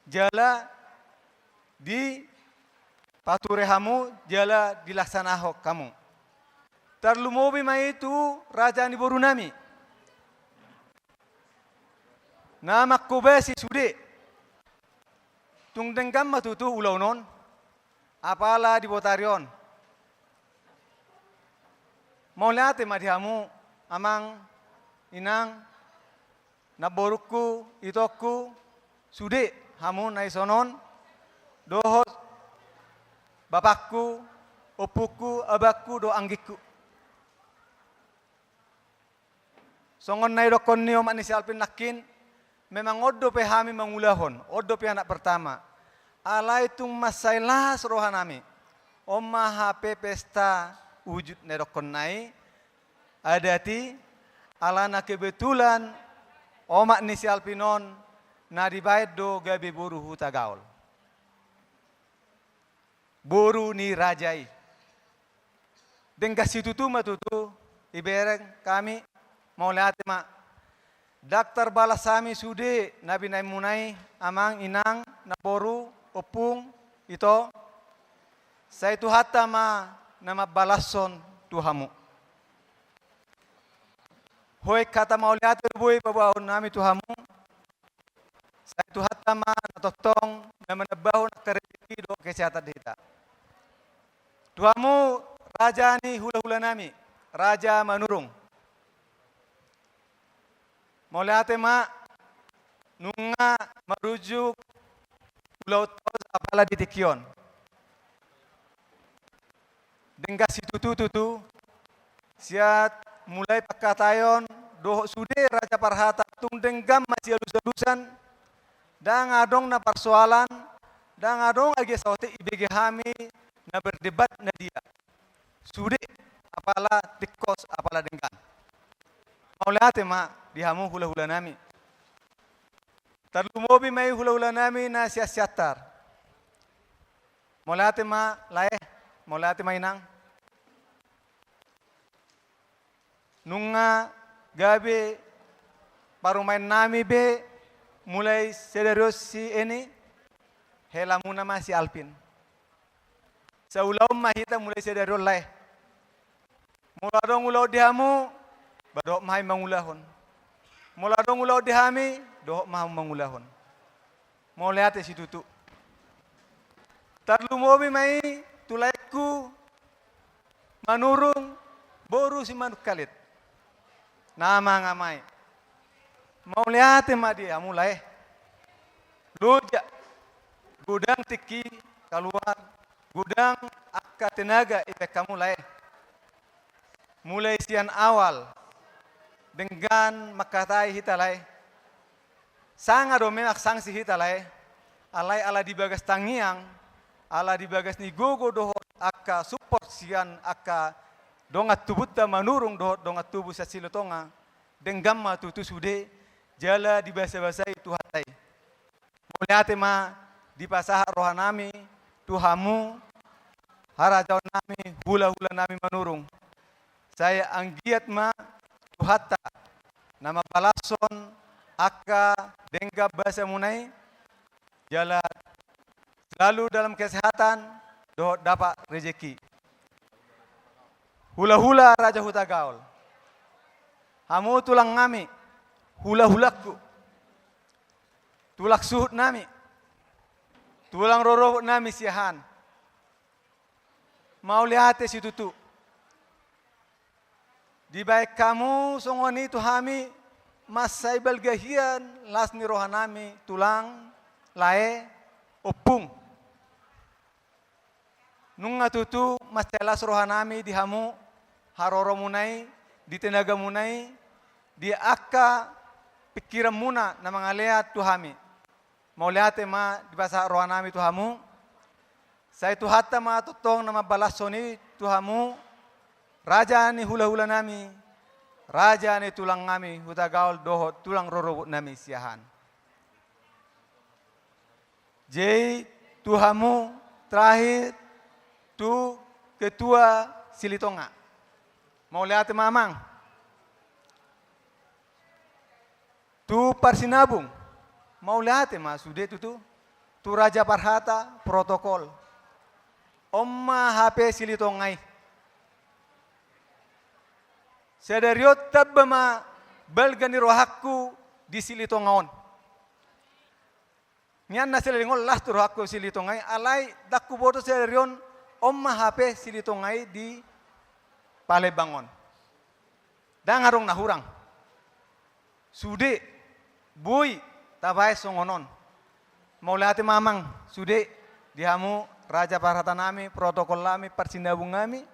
jala di pature hamu jala dilaksanahon hamu. Tarlumobi ma i tu raja ni borunami na manghobasi sude. Tung denggan ma tutu ulaon on, apala di botari on. Mauliate ma di hamu, amang, inang, namborungku, itongku, sude hamu na dison on, dohot bapakku, ompungku, abangku dohot anggingku. Songon na didokkon ni omak ni si Alvin nangkin, memang on dope hami mangulahon, on dope anak pertama. Alai tung mansai las rohanami. On ma hape pesta ujut na didokkon nai, adat i, alana kebetulan omak ni si Alvin on na dibaen do gabe boru Hutagaol. Boru ni raja i. Denggan situtu ma tutu, ibereng hami, mauliate ma. Ndang tarbalas hami sude na binaenmuna i, amang, inang, namboru, ompung, ito. Sai Tuhanta ma na mambalashon tu hamu. Hoik hata mauliate do boi paboahon nami tu hamu. Sai Tuhanta ma na tongtong na manambahon angka rejeki dohot kesehatan di hita. Tu hamu raja ni hulahulanami, Raja Manurung. Mauliate ma, nunga marujung ulaonta on apala di tingki on. Denggan situtu tutu, sian mulai pangkataion dohot sude raja parhata tung denggan masialusalusan, ndang adong na parsoalan, ndang adong agia saotik ibege hami na berdebat na dia. Sude apala tingkos apala denggan. Mauliate ma di hamu hulahulanami. Tarlumobi ma i hulahulanami na sian Siantar. Mauliate ma lae, mauliate ma inang. Nunga gabe parumaennami be mulai sadari on si Eni, helamuna ma si Alvin. Saulaon ma hita mulai sadari on lae. Molo adong ulaon di hamu, ba dohot ma hami mangulahon. Molo adong ulaon di hami, dohot ma hamu mangulahon. Mauliate situtu. Tarlumobi ma i tu laengku Manurung boru Simanungkalit. Na mangamai. Mauliate ma di hamu lae. Loja. Godang tingki kaluar. Godang angka tenaga ibaen hamu lae. Mulai sian awal denggan mangkatai hita lae. Sanga do memang sanksi hita lae. Alai ala di bagas tangiang, ala di bagas ni gogo dohot angka support sian angka dongan tubunta Manurung dohot dongan tubu Sasilo Tonga. Denggan ma tutu sude jala dibasabasai Tuhanta i. Mauliate ma dipasahat rohanami tu hamu harajaonnami hulahulanami Manurung. Sai anggiat ma Tuhanta na mambalashon angka denggan basamuna i jala selalu dalam kesehatan dohot dapat rejeki. Hulahula Raja Hutagaol. Hamu tulangnami, hulahulangku. Tulang suhutnami. Tulang rorobotnami siahaan. Mauliate situtu. Dibaen hamu songon i tu hami mansai balga hian las ni rohanami tulang, lae, ompung. Nunga tutu mansai las rohanami di hamu haroromuna i, di tenagamuna i, di angka pingkiranmuna na mangalean tu hami. Mauliate ma dipasahat rohanami tu hamu. Sai Tuhanta ma tongtong na mambalashon i tu hamu, raja ni hulahulanami, raja ni tulangnami Hutagaol dohot tulang rorobotnami siahaan. Jadi tu hamu terakhir tu Ketua Silitonga. Mauliate ma amang. Tu parsinabung, mauliate ma sude tutu, tu raja parhata, protokol. On ma hape Silitonga i. Sadari on tamba ma balga ni rohangku di Silitonga on. Nian na saleleng on las tu rohangku Silitonga i, alai ndang huboto sadari on, on ma hape Silitonga i di Palembang on. Ndang adong na hurang. Sude, boi, tabaen songon on. Mauliate ma amang, sude, di hamu, raja parhata nami, protokol nami, parsinabung nami,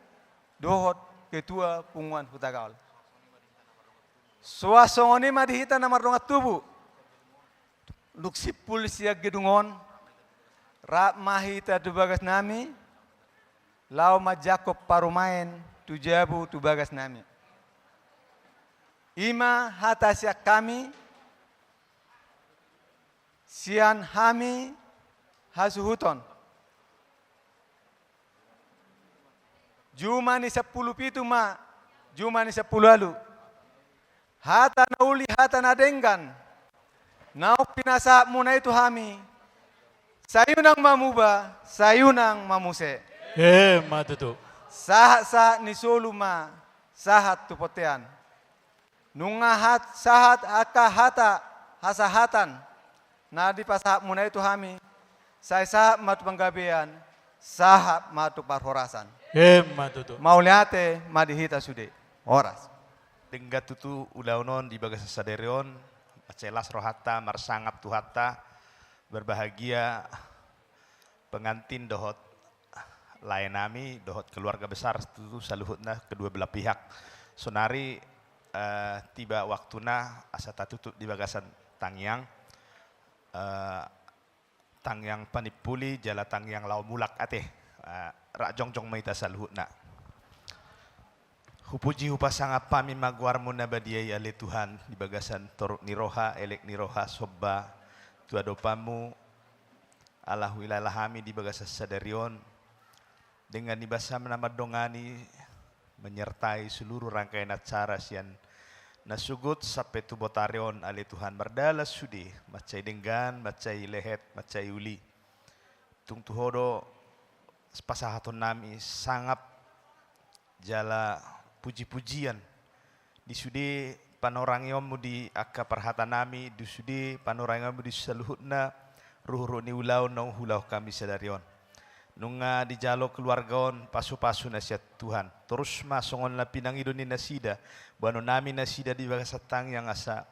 dohot ketua punguan Hutagaol. Suang songon i ma di hita na mardongan tubu. Dung simpul sian gedung on, rap ma hita tu bagas nami, laho manjangkon parumaen tu jabu tu bagas nami. I ma hata sian hami, sian hami hasuhuton. Juma ni sampulu pitu ma, juma ni sampulu ualu. Hata na uli, hata na denggan, naung pinasahatmuna i tu hami, sai unang mamuba, sai unang mamuse. Emma tutu. Sahat-sahat ni solu ma, sahat tu bontean. Nunga hat-, sahat angka hata hasahatan na dipasahatmuna i tu hami, sai sahat ma tu panggabean, sahat ma tu parhorasan. Emma tutu. Mauliate ma di hita sude. Horas. Denggan tutu ulaon on di bagasan sadari on, mansai las rohanta marsangap Tuhanta, berbahagia pengantin dohot lae nami dohot keluarga besar tutu saluhutna kedua belah pihak. Sonari, eh, tiba waktuna asa tatutup di bagasan tangiang, eh, tangiang panimpuli jala tangiang laho mulak ate. Eh, rap jongjong ma hita saluhutna. Hupuji hupasangap hami ma goarmu na badia i ale Tuhan, di bagasan toruk ni roha, elek ni roha, somba tu adopanmu, ala huilala hami di bagasan sadari on, dengan ni basamu na mandongani, menyertai seluruh rangkaian acara sian na sogot sampe tu botari on ale Tuhan, mardalan sude, mansai denggan, mansai lehet, mansai uli. Tung tu Ho do pasahaton nami sangap jala puji-pujian di sude panorangionmu di angka parhata nami, di sude panorangionmu di saluhutna ruhut-ruhut ni ulaon naung huulahon hami sadari on. Nunga dijalo keluarga on pasu-pasu na sian Tuhan. Torus ma songon na pinangido ni nasida, boanon nami nasida di bagasan tangiang asa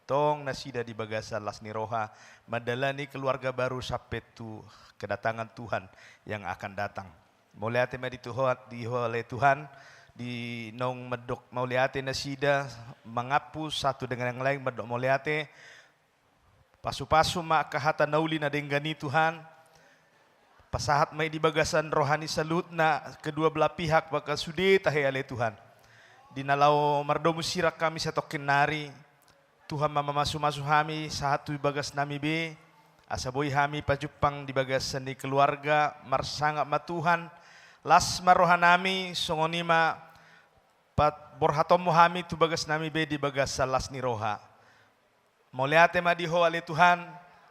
tong nasida di bagasan las ni roha mandalani keluarga baru sampe tu kedatangan Tuhan yang akan datang. Mauliate ma di Tuhan, di Ho ale Tuhan, di naung mandok mauliate nasida, mangapu satu dengan yang lain mandok mauliate, pasu-pasu ma angka hata na uli na denggan i Tuhan, pasahat ma i di bagasan roha ni saluhutna kedua belah pihak, bahkan sude tahe ale Tuhan. Di na laho mardomu sirang hami satongkin nari, Tuhan ma mamasu-masu hami sahat tu bagas nami be, asa boi hami pajumpang di bagasan ni keluarga, marsangap ma Tuhan, las ma roha nami, songon i ma pat-, borhatonmu hami tu bagas nami be di bagasan las ni roha. Mauliate ma di Ho ale Tuhan,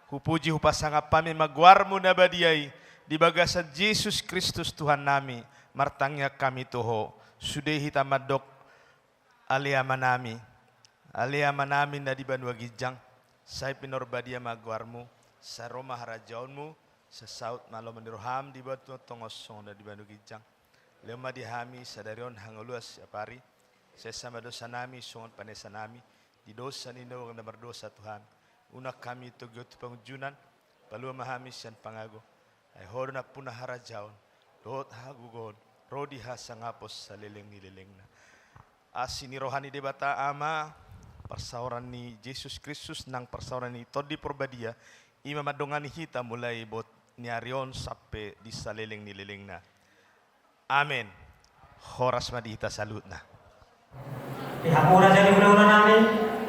hupuji hupasangap hami ma goarmu na badia i, di bagasan Jesus Kristus Tuhan nami, martangiang hami tu Ho, sude hita mandok, Ale Ama nami, ale Ama nami na di banua ginjang, sai pinarbadia ma goarmu, sai ro ma harajaonmu, sai saut ma lomo ni roham di banua tonga on songon na di banua ginjang. Lehon ma di hami sadari on hangoluan siapari, sesa ma dosa nami songon panesa nami di dosa ni na mardosa tu hami. Unang hami togihon tu pangunjunan, palua ma hami sian pangago. Ai Ho do nampuna harajaon dohot hagogoon ro di hasangapon saleleng ni lelengna. Asi ni roha ni Debata Ama, parsaoran ni Jesus Kristus nang parsaoran ni Tondi Porbadia, i ma mandongani hita mulai bot ni ari on sampe di saleleng ni lelengna. Amen. Horas ma di hita saluhutna. Di hamu raja ni hulahula nami,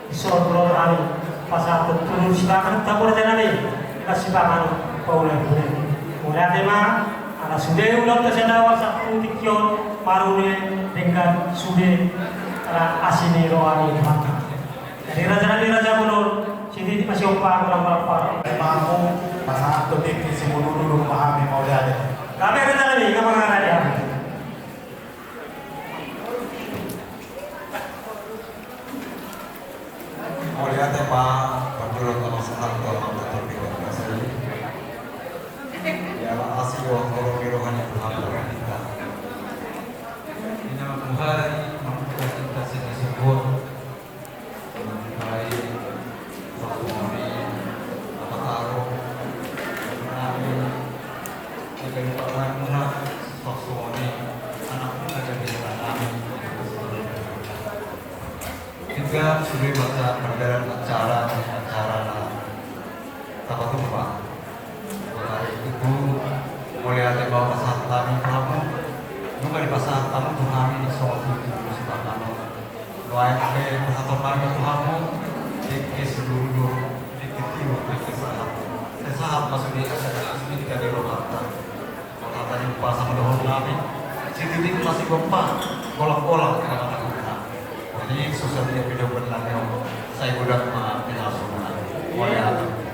dison ro hami pasahathon tunu sipanganon tu hamu raja nami, di sipanganon paulahulahon. Mauliate ma, ala sude ulaonta sian awal sahat tu tingki on marune denggan sude, ala asi ni roha ni Tuhanta. Jadi raja nami, raja bolon, sititi ma siompa, golang-golang pala. Emang pasahathon tingki simudurudur ma hami mauliate. Kami ada tangan ni, kamu ada tangan ni. Mauliate ma parjolo tano sahat tu amang ketua pinggan kasih. Ia ma asi dohot holong ni roha ni Tuhan Debata. Ina ma Tuhan, mamungka cinta sini syukur. Mulai, Pak Suami, Bapak Taro, Nami, Bapak Taro, Pak Suami, anak kita jadi anak. Juga sudah baca pelajaran acara, acara na tapatupa. Mulai itu, mauliate ma pasahat hami tu hamu, nunga dipasahat hamu tu hami songon tutu sipahangan. Nuaeng pe pasahaton nami tu hamu, dengke sidurudur, dengke tiur, dengke sahat. Sai sahat ma sude asa dengke sude di rohanta. Rohanta ni umpasa ma dohonon nami, sititik ma sigompa, golanggolang ma na huna. Jadi susah dia video benar nami, sai godang ma pinasuna. Mauliate.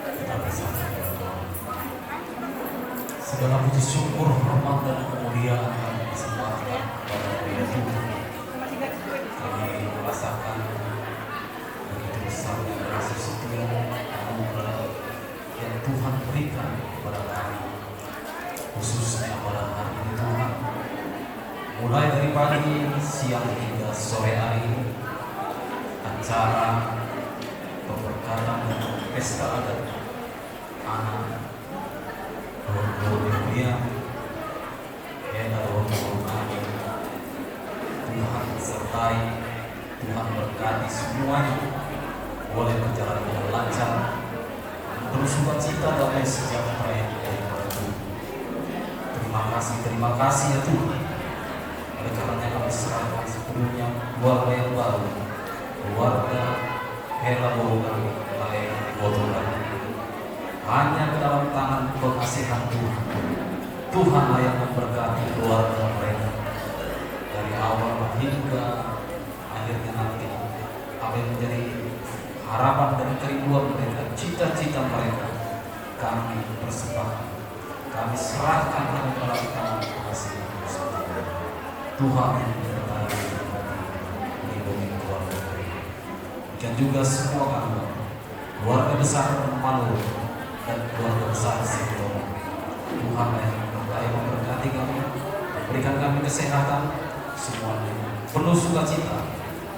Kita bersatu berdoa. Segala puji syukur, hormat dan kemuliaan kami persembahkan kepada Dia Tuhan. Kami merasakan begitu besarnya kasih setia, anugerah yang Tuhan berikan kepada kami, khususnya pada hari ini Tuhan. Mulai dari pagi, siang hingga sore hari, acara pemberkatan dan pesta adat anak, dohot dohot dia, Hela dohot boru nami. Tuhan sertai, Tuhan berkati semuanya. Boleh berjalan dengan lancar, penuh sukacita, damai sejahtera yang daripada Tuhan. Terima kasih, terima kasih ya Tuhan. Oleh karenanya kami serahkan sepenuhnya keluarga yang baru, keluarga Hela boru nami, lae boru nami. Hanya ke dalam tangan pengasihan Tuhan. Tuhanlah yang memberkati keluarga mereka. Dari awal hingga akhirnya nanti, apa yang menjadi harapan dan kerinduan mereka, cita-cita mereka, kami persembahkan, kami serahkan ke dalam tangan pengasihan Tuhan. Tuhan yang menyertai, melindungi keluarga mereka. Demikian juga semua kami, keluarga besar Manurung dan keluarga besar Singkong. Tuhan yang menyertai, memberkati kami, memberikan kami kesehatan, semuanya penuh sukacita,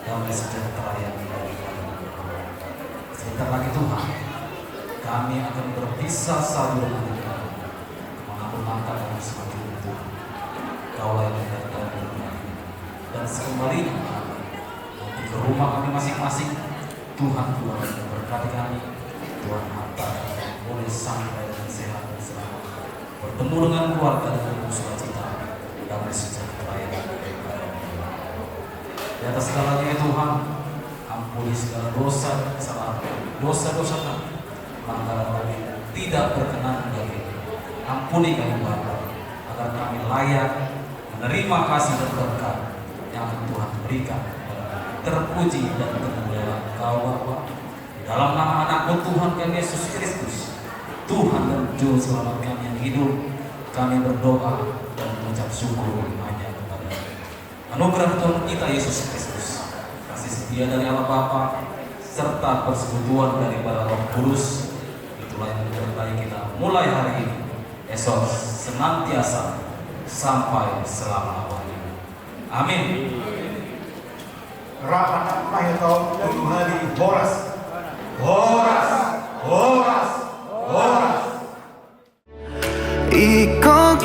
damai sejahtera yang dari kami. Sebentar lagi Tuhan, kami akan berpisah satu dengan Engkau. Kemana pun langkah kami semakin Tuhan, Kaulah yang mengantar kami. Dan sekembalinya kami nanti ke rumah kami masing-masing, Tuhan, Tuhan memberkati kami. Tuhan hantar kami boleh sampai dengan sehat dan selamat, bertemu dengan keluarga dengan penuh sukacita, damai sejahtera yang ada di dalam. Di atas segalanya ya Tuhan, ampuni segala dosa dan kesalahan kami, dosa-dosa kami, pelanggaran kami yang tidak berkenan di hadapan-Mu. Ampuni kami Bapa, agar kami layak menerima kasih dan berkat yang akan Tuhan berikan kepada kami. Terpuji dan termulialah Engkau Bapa. Di dalam nama Anak-Mu Tuhan kami Yesus Kristus, Tuhan dan Juru Selamat kami yang hidup, kami berdoa dan mengucap syukur hanya kepada-Mu. Anugerah Tuhan kita Yesus Kristus, kasih setia dari Allah Bapa, serta persekutuan daripada Roh Kudus, itulah yang menyertai kita mulai hari ini, esok, senantiasa, sampai selama-lamanya. Amin. Rap ma hita on tolu hali, horas. Horas, horas, horas. Ingkon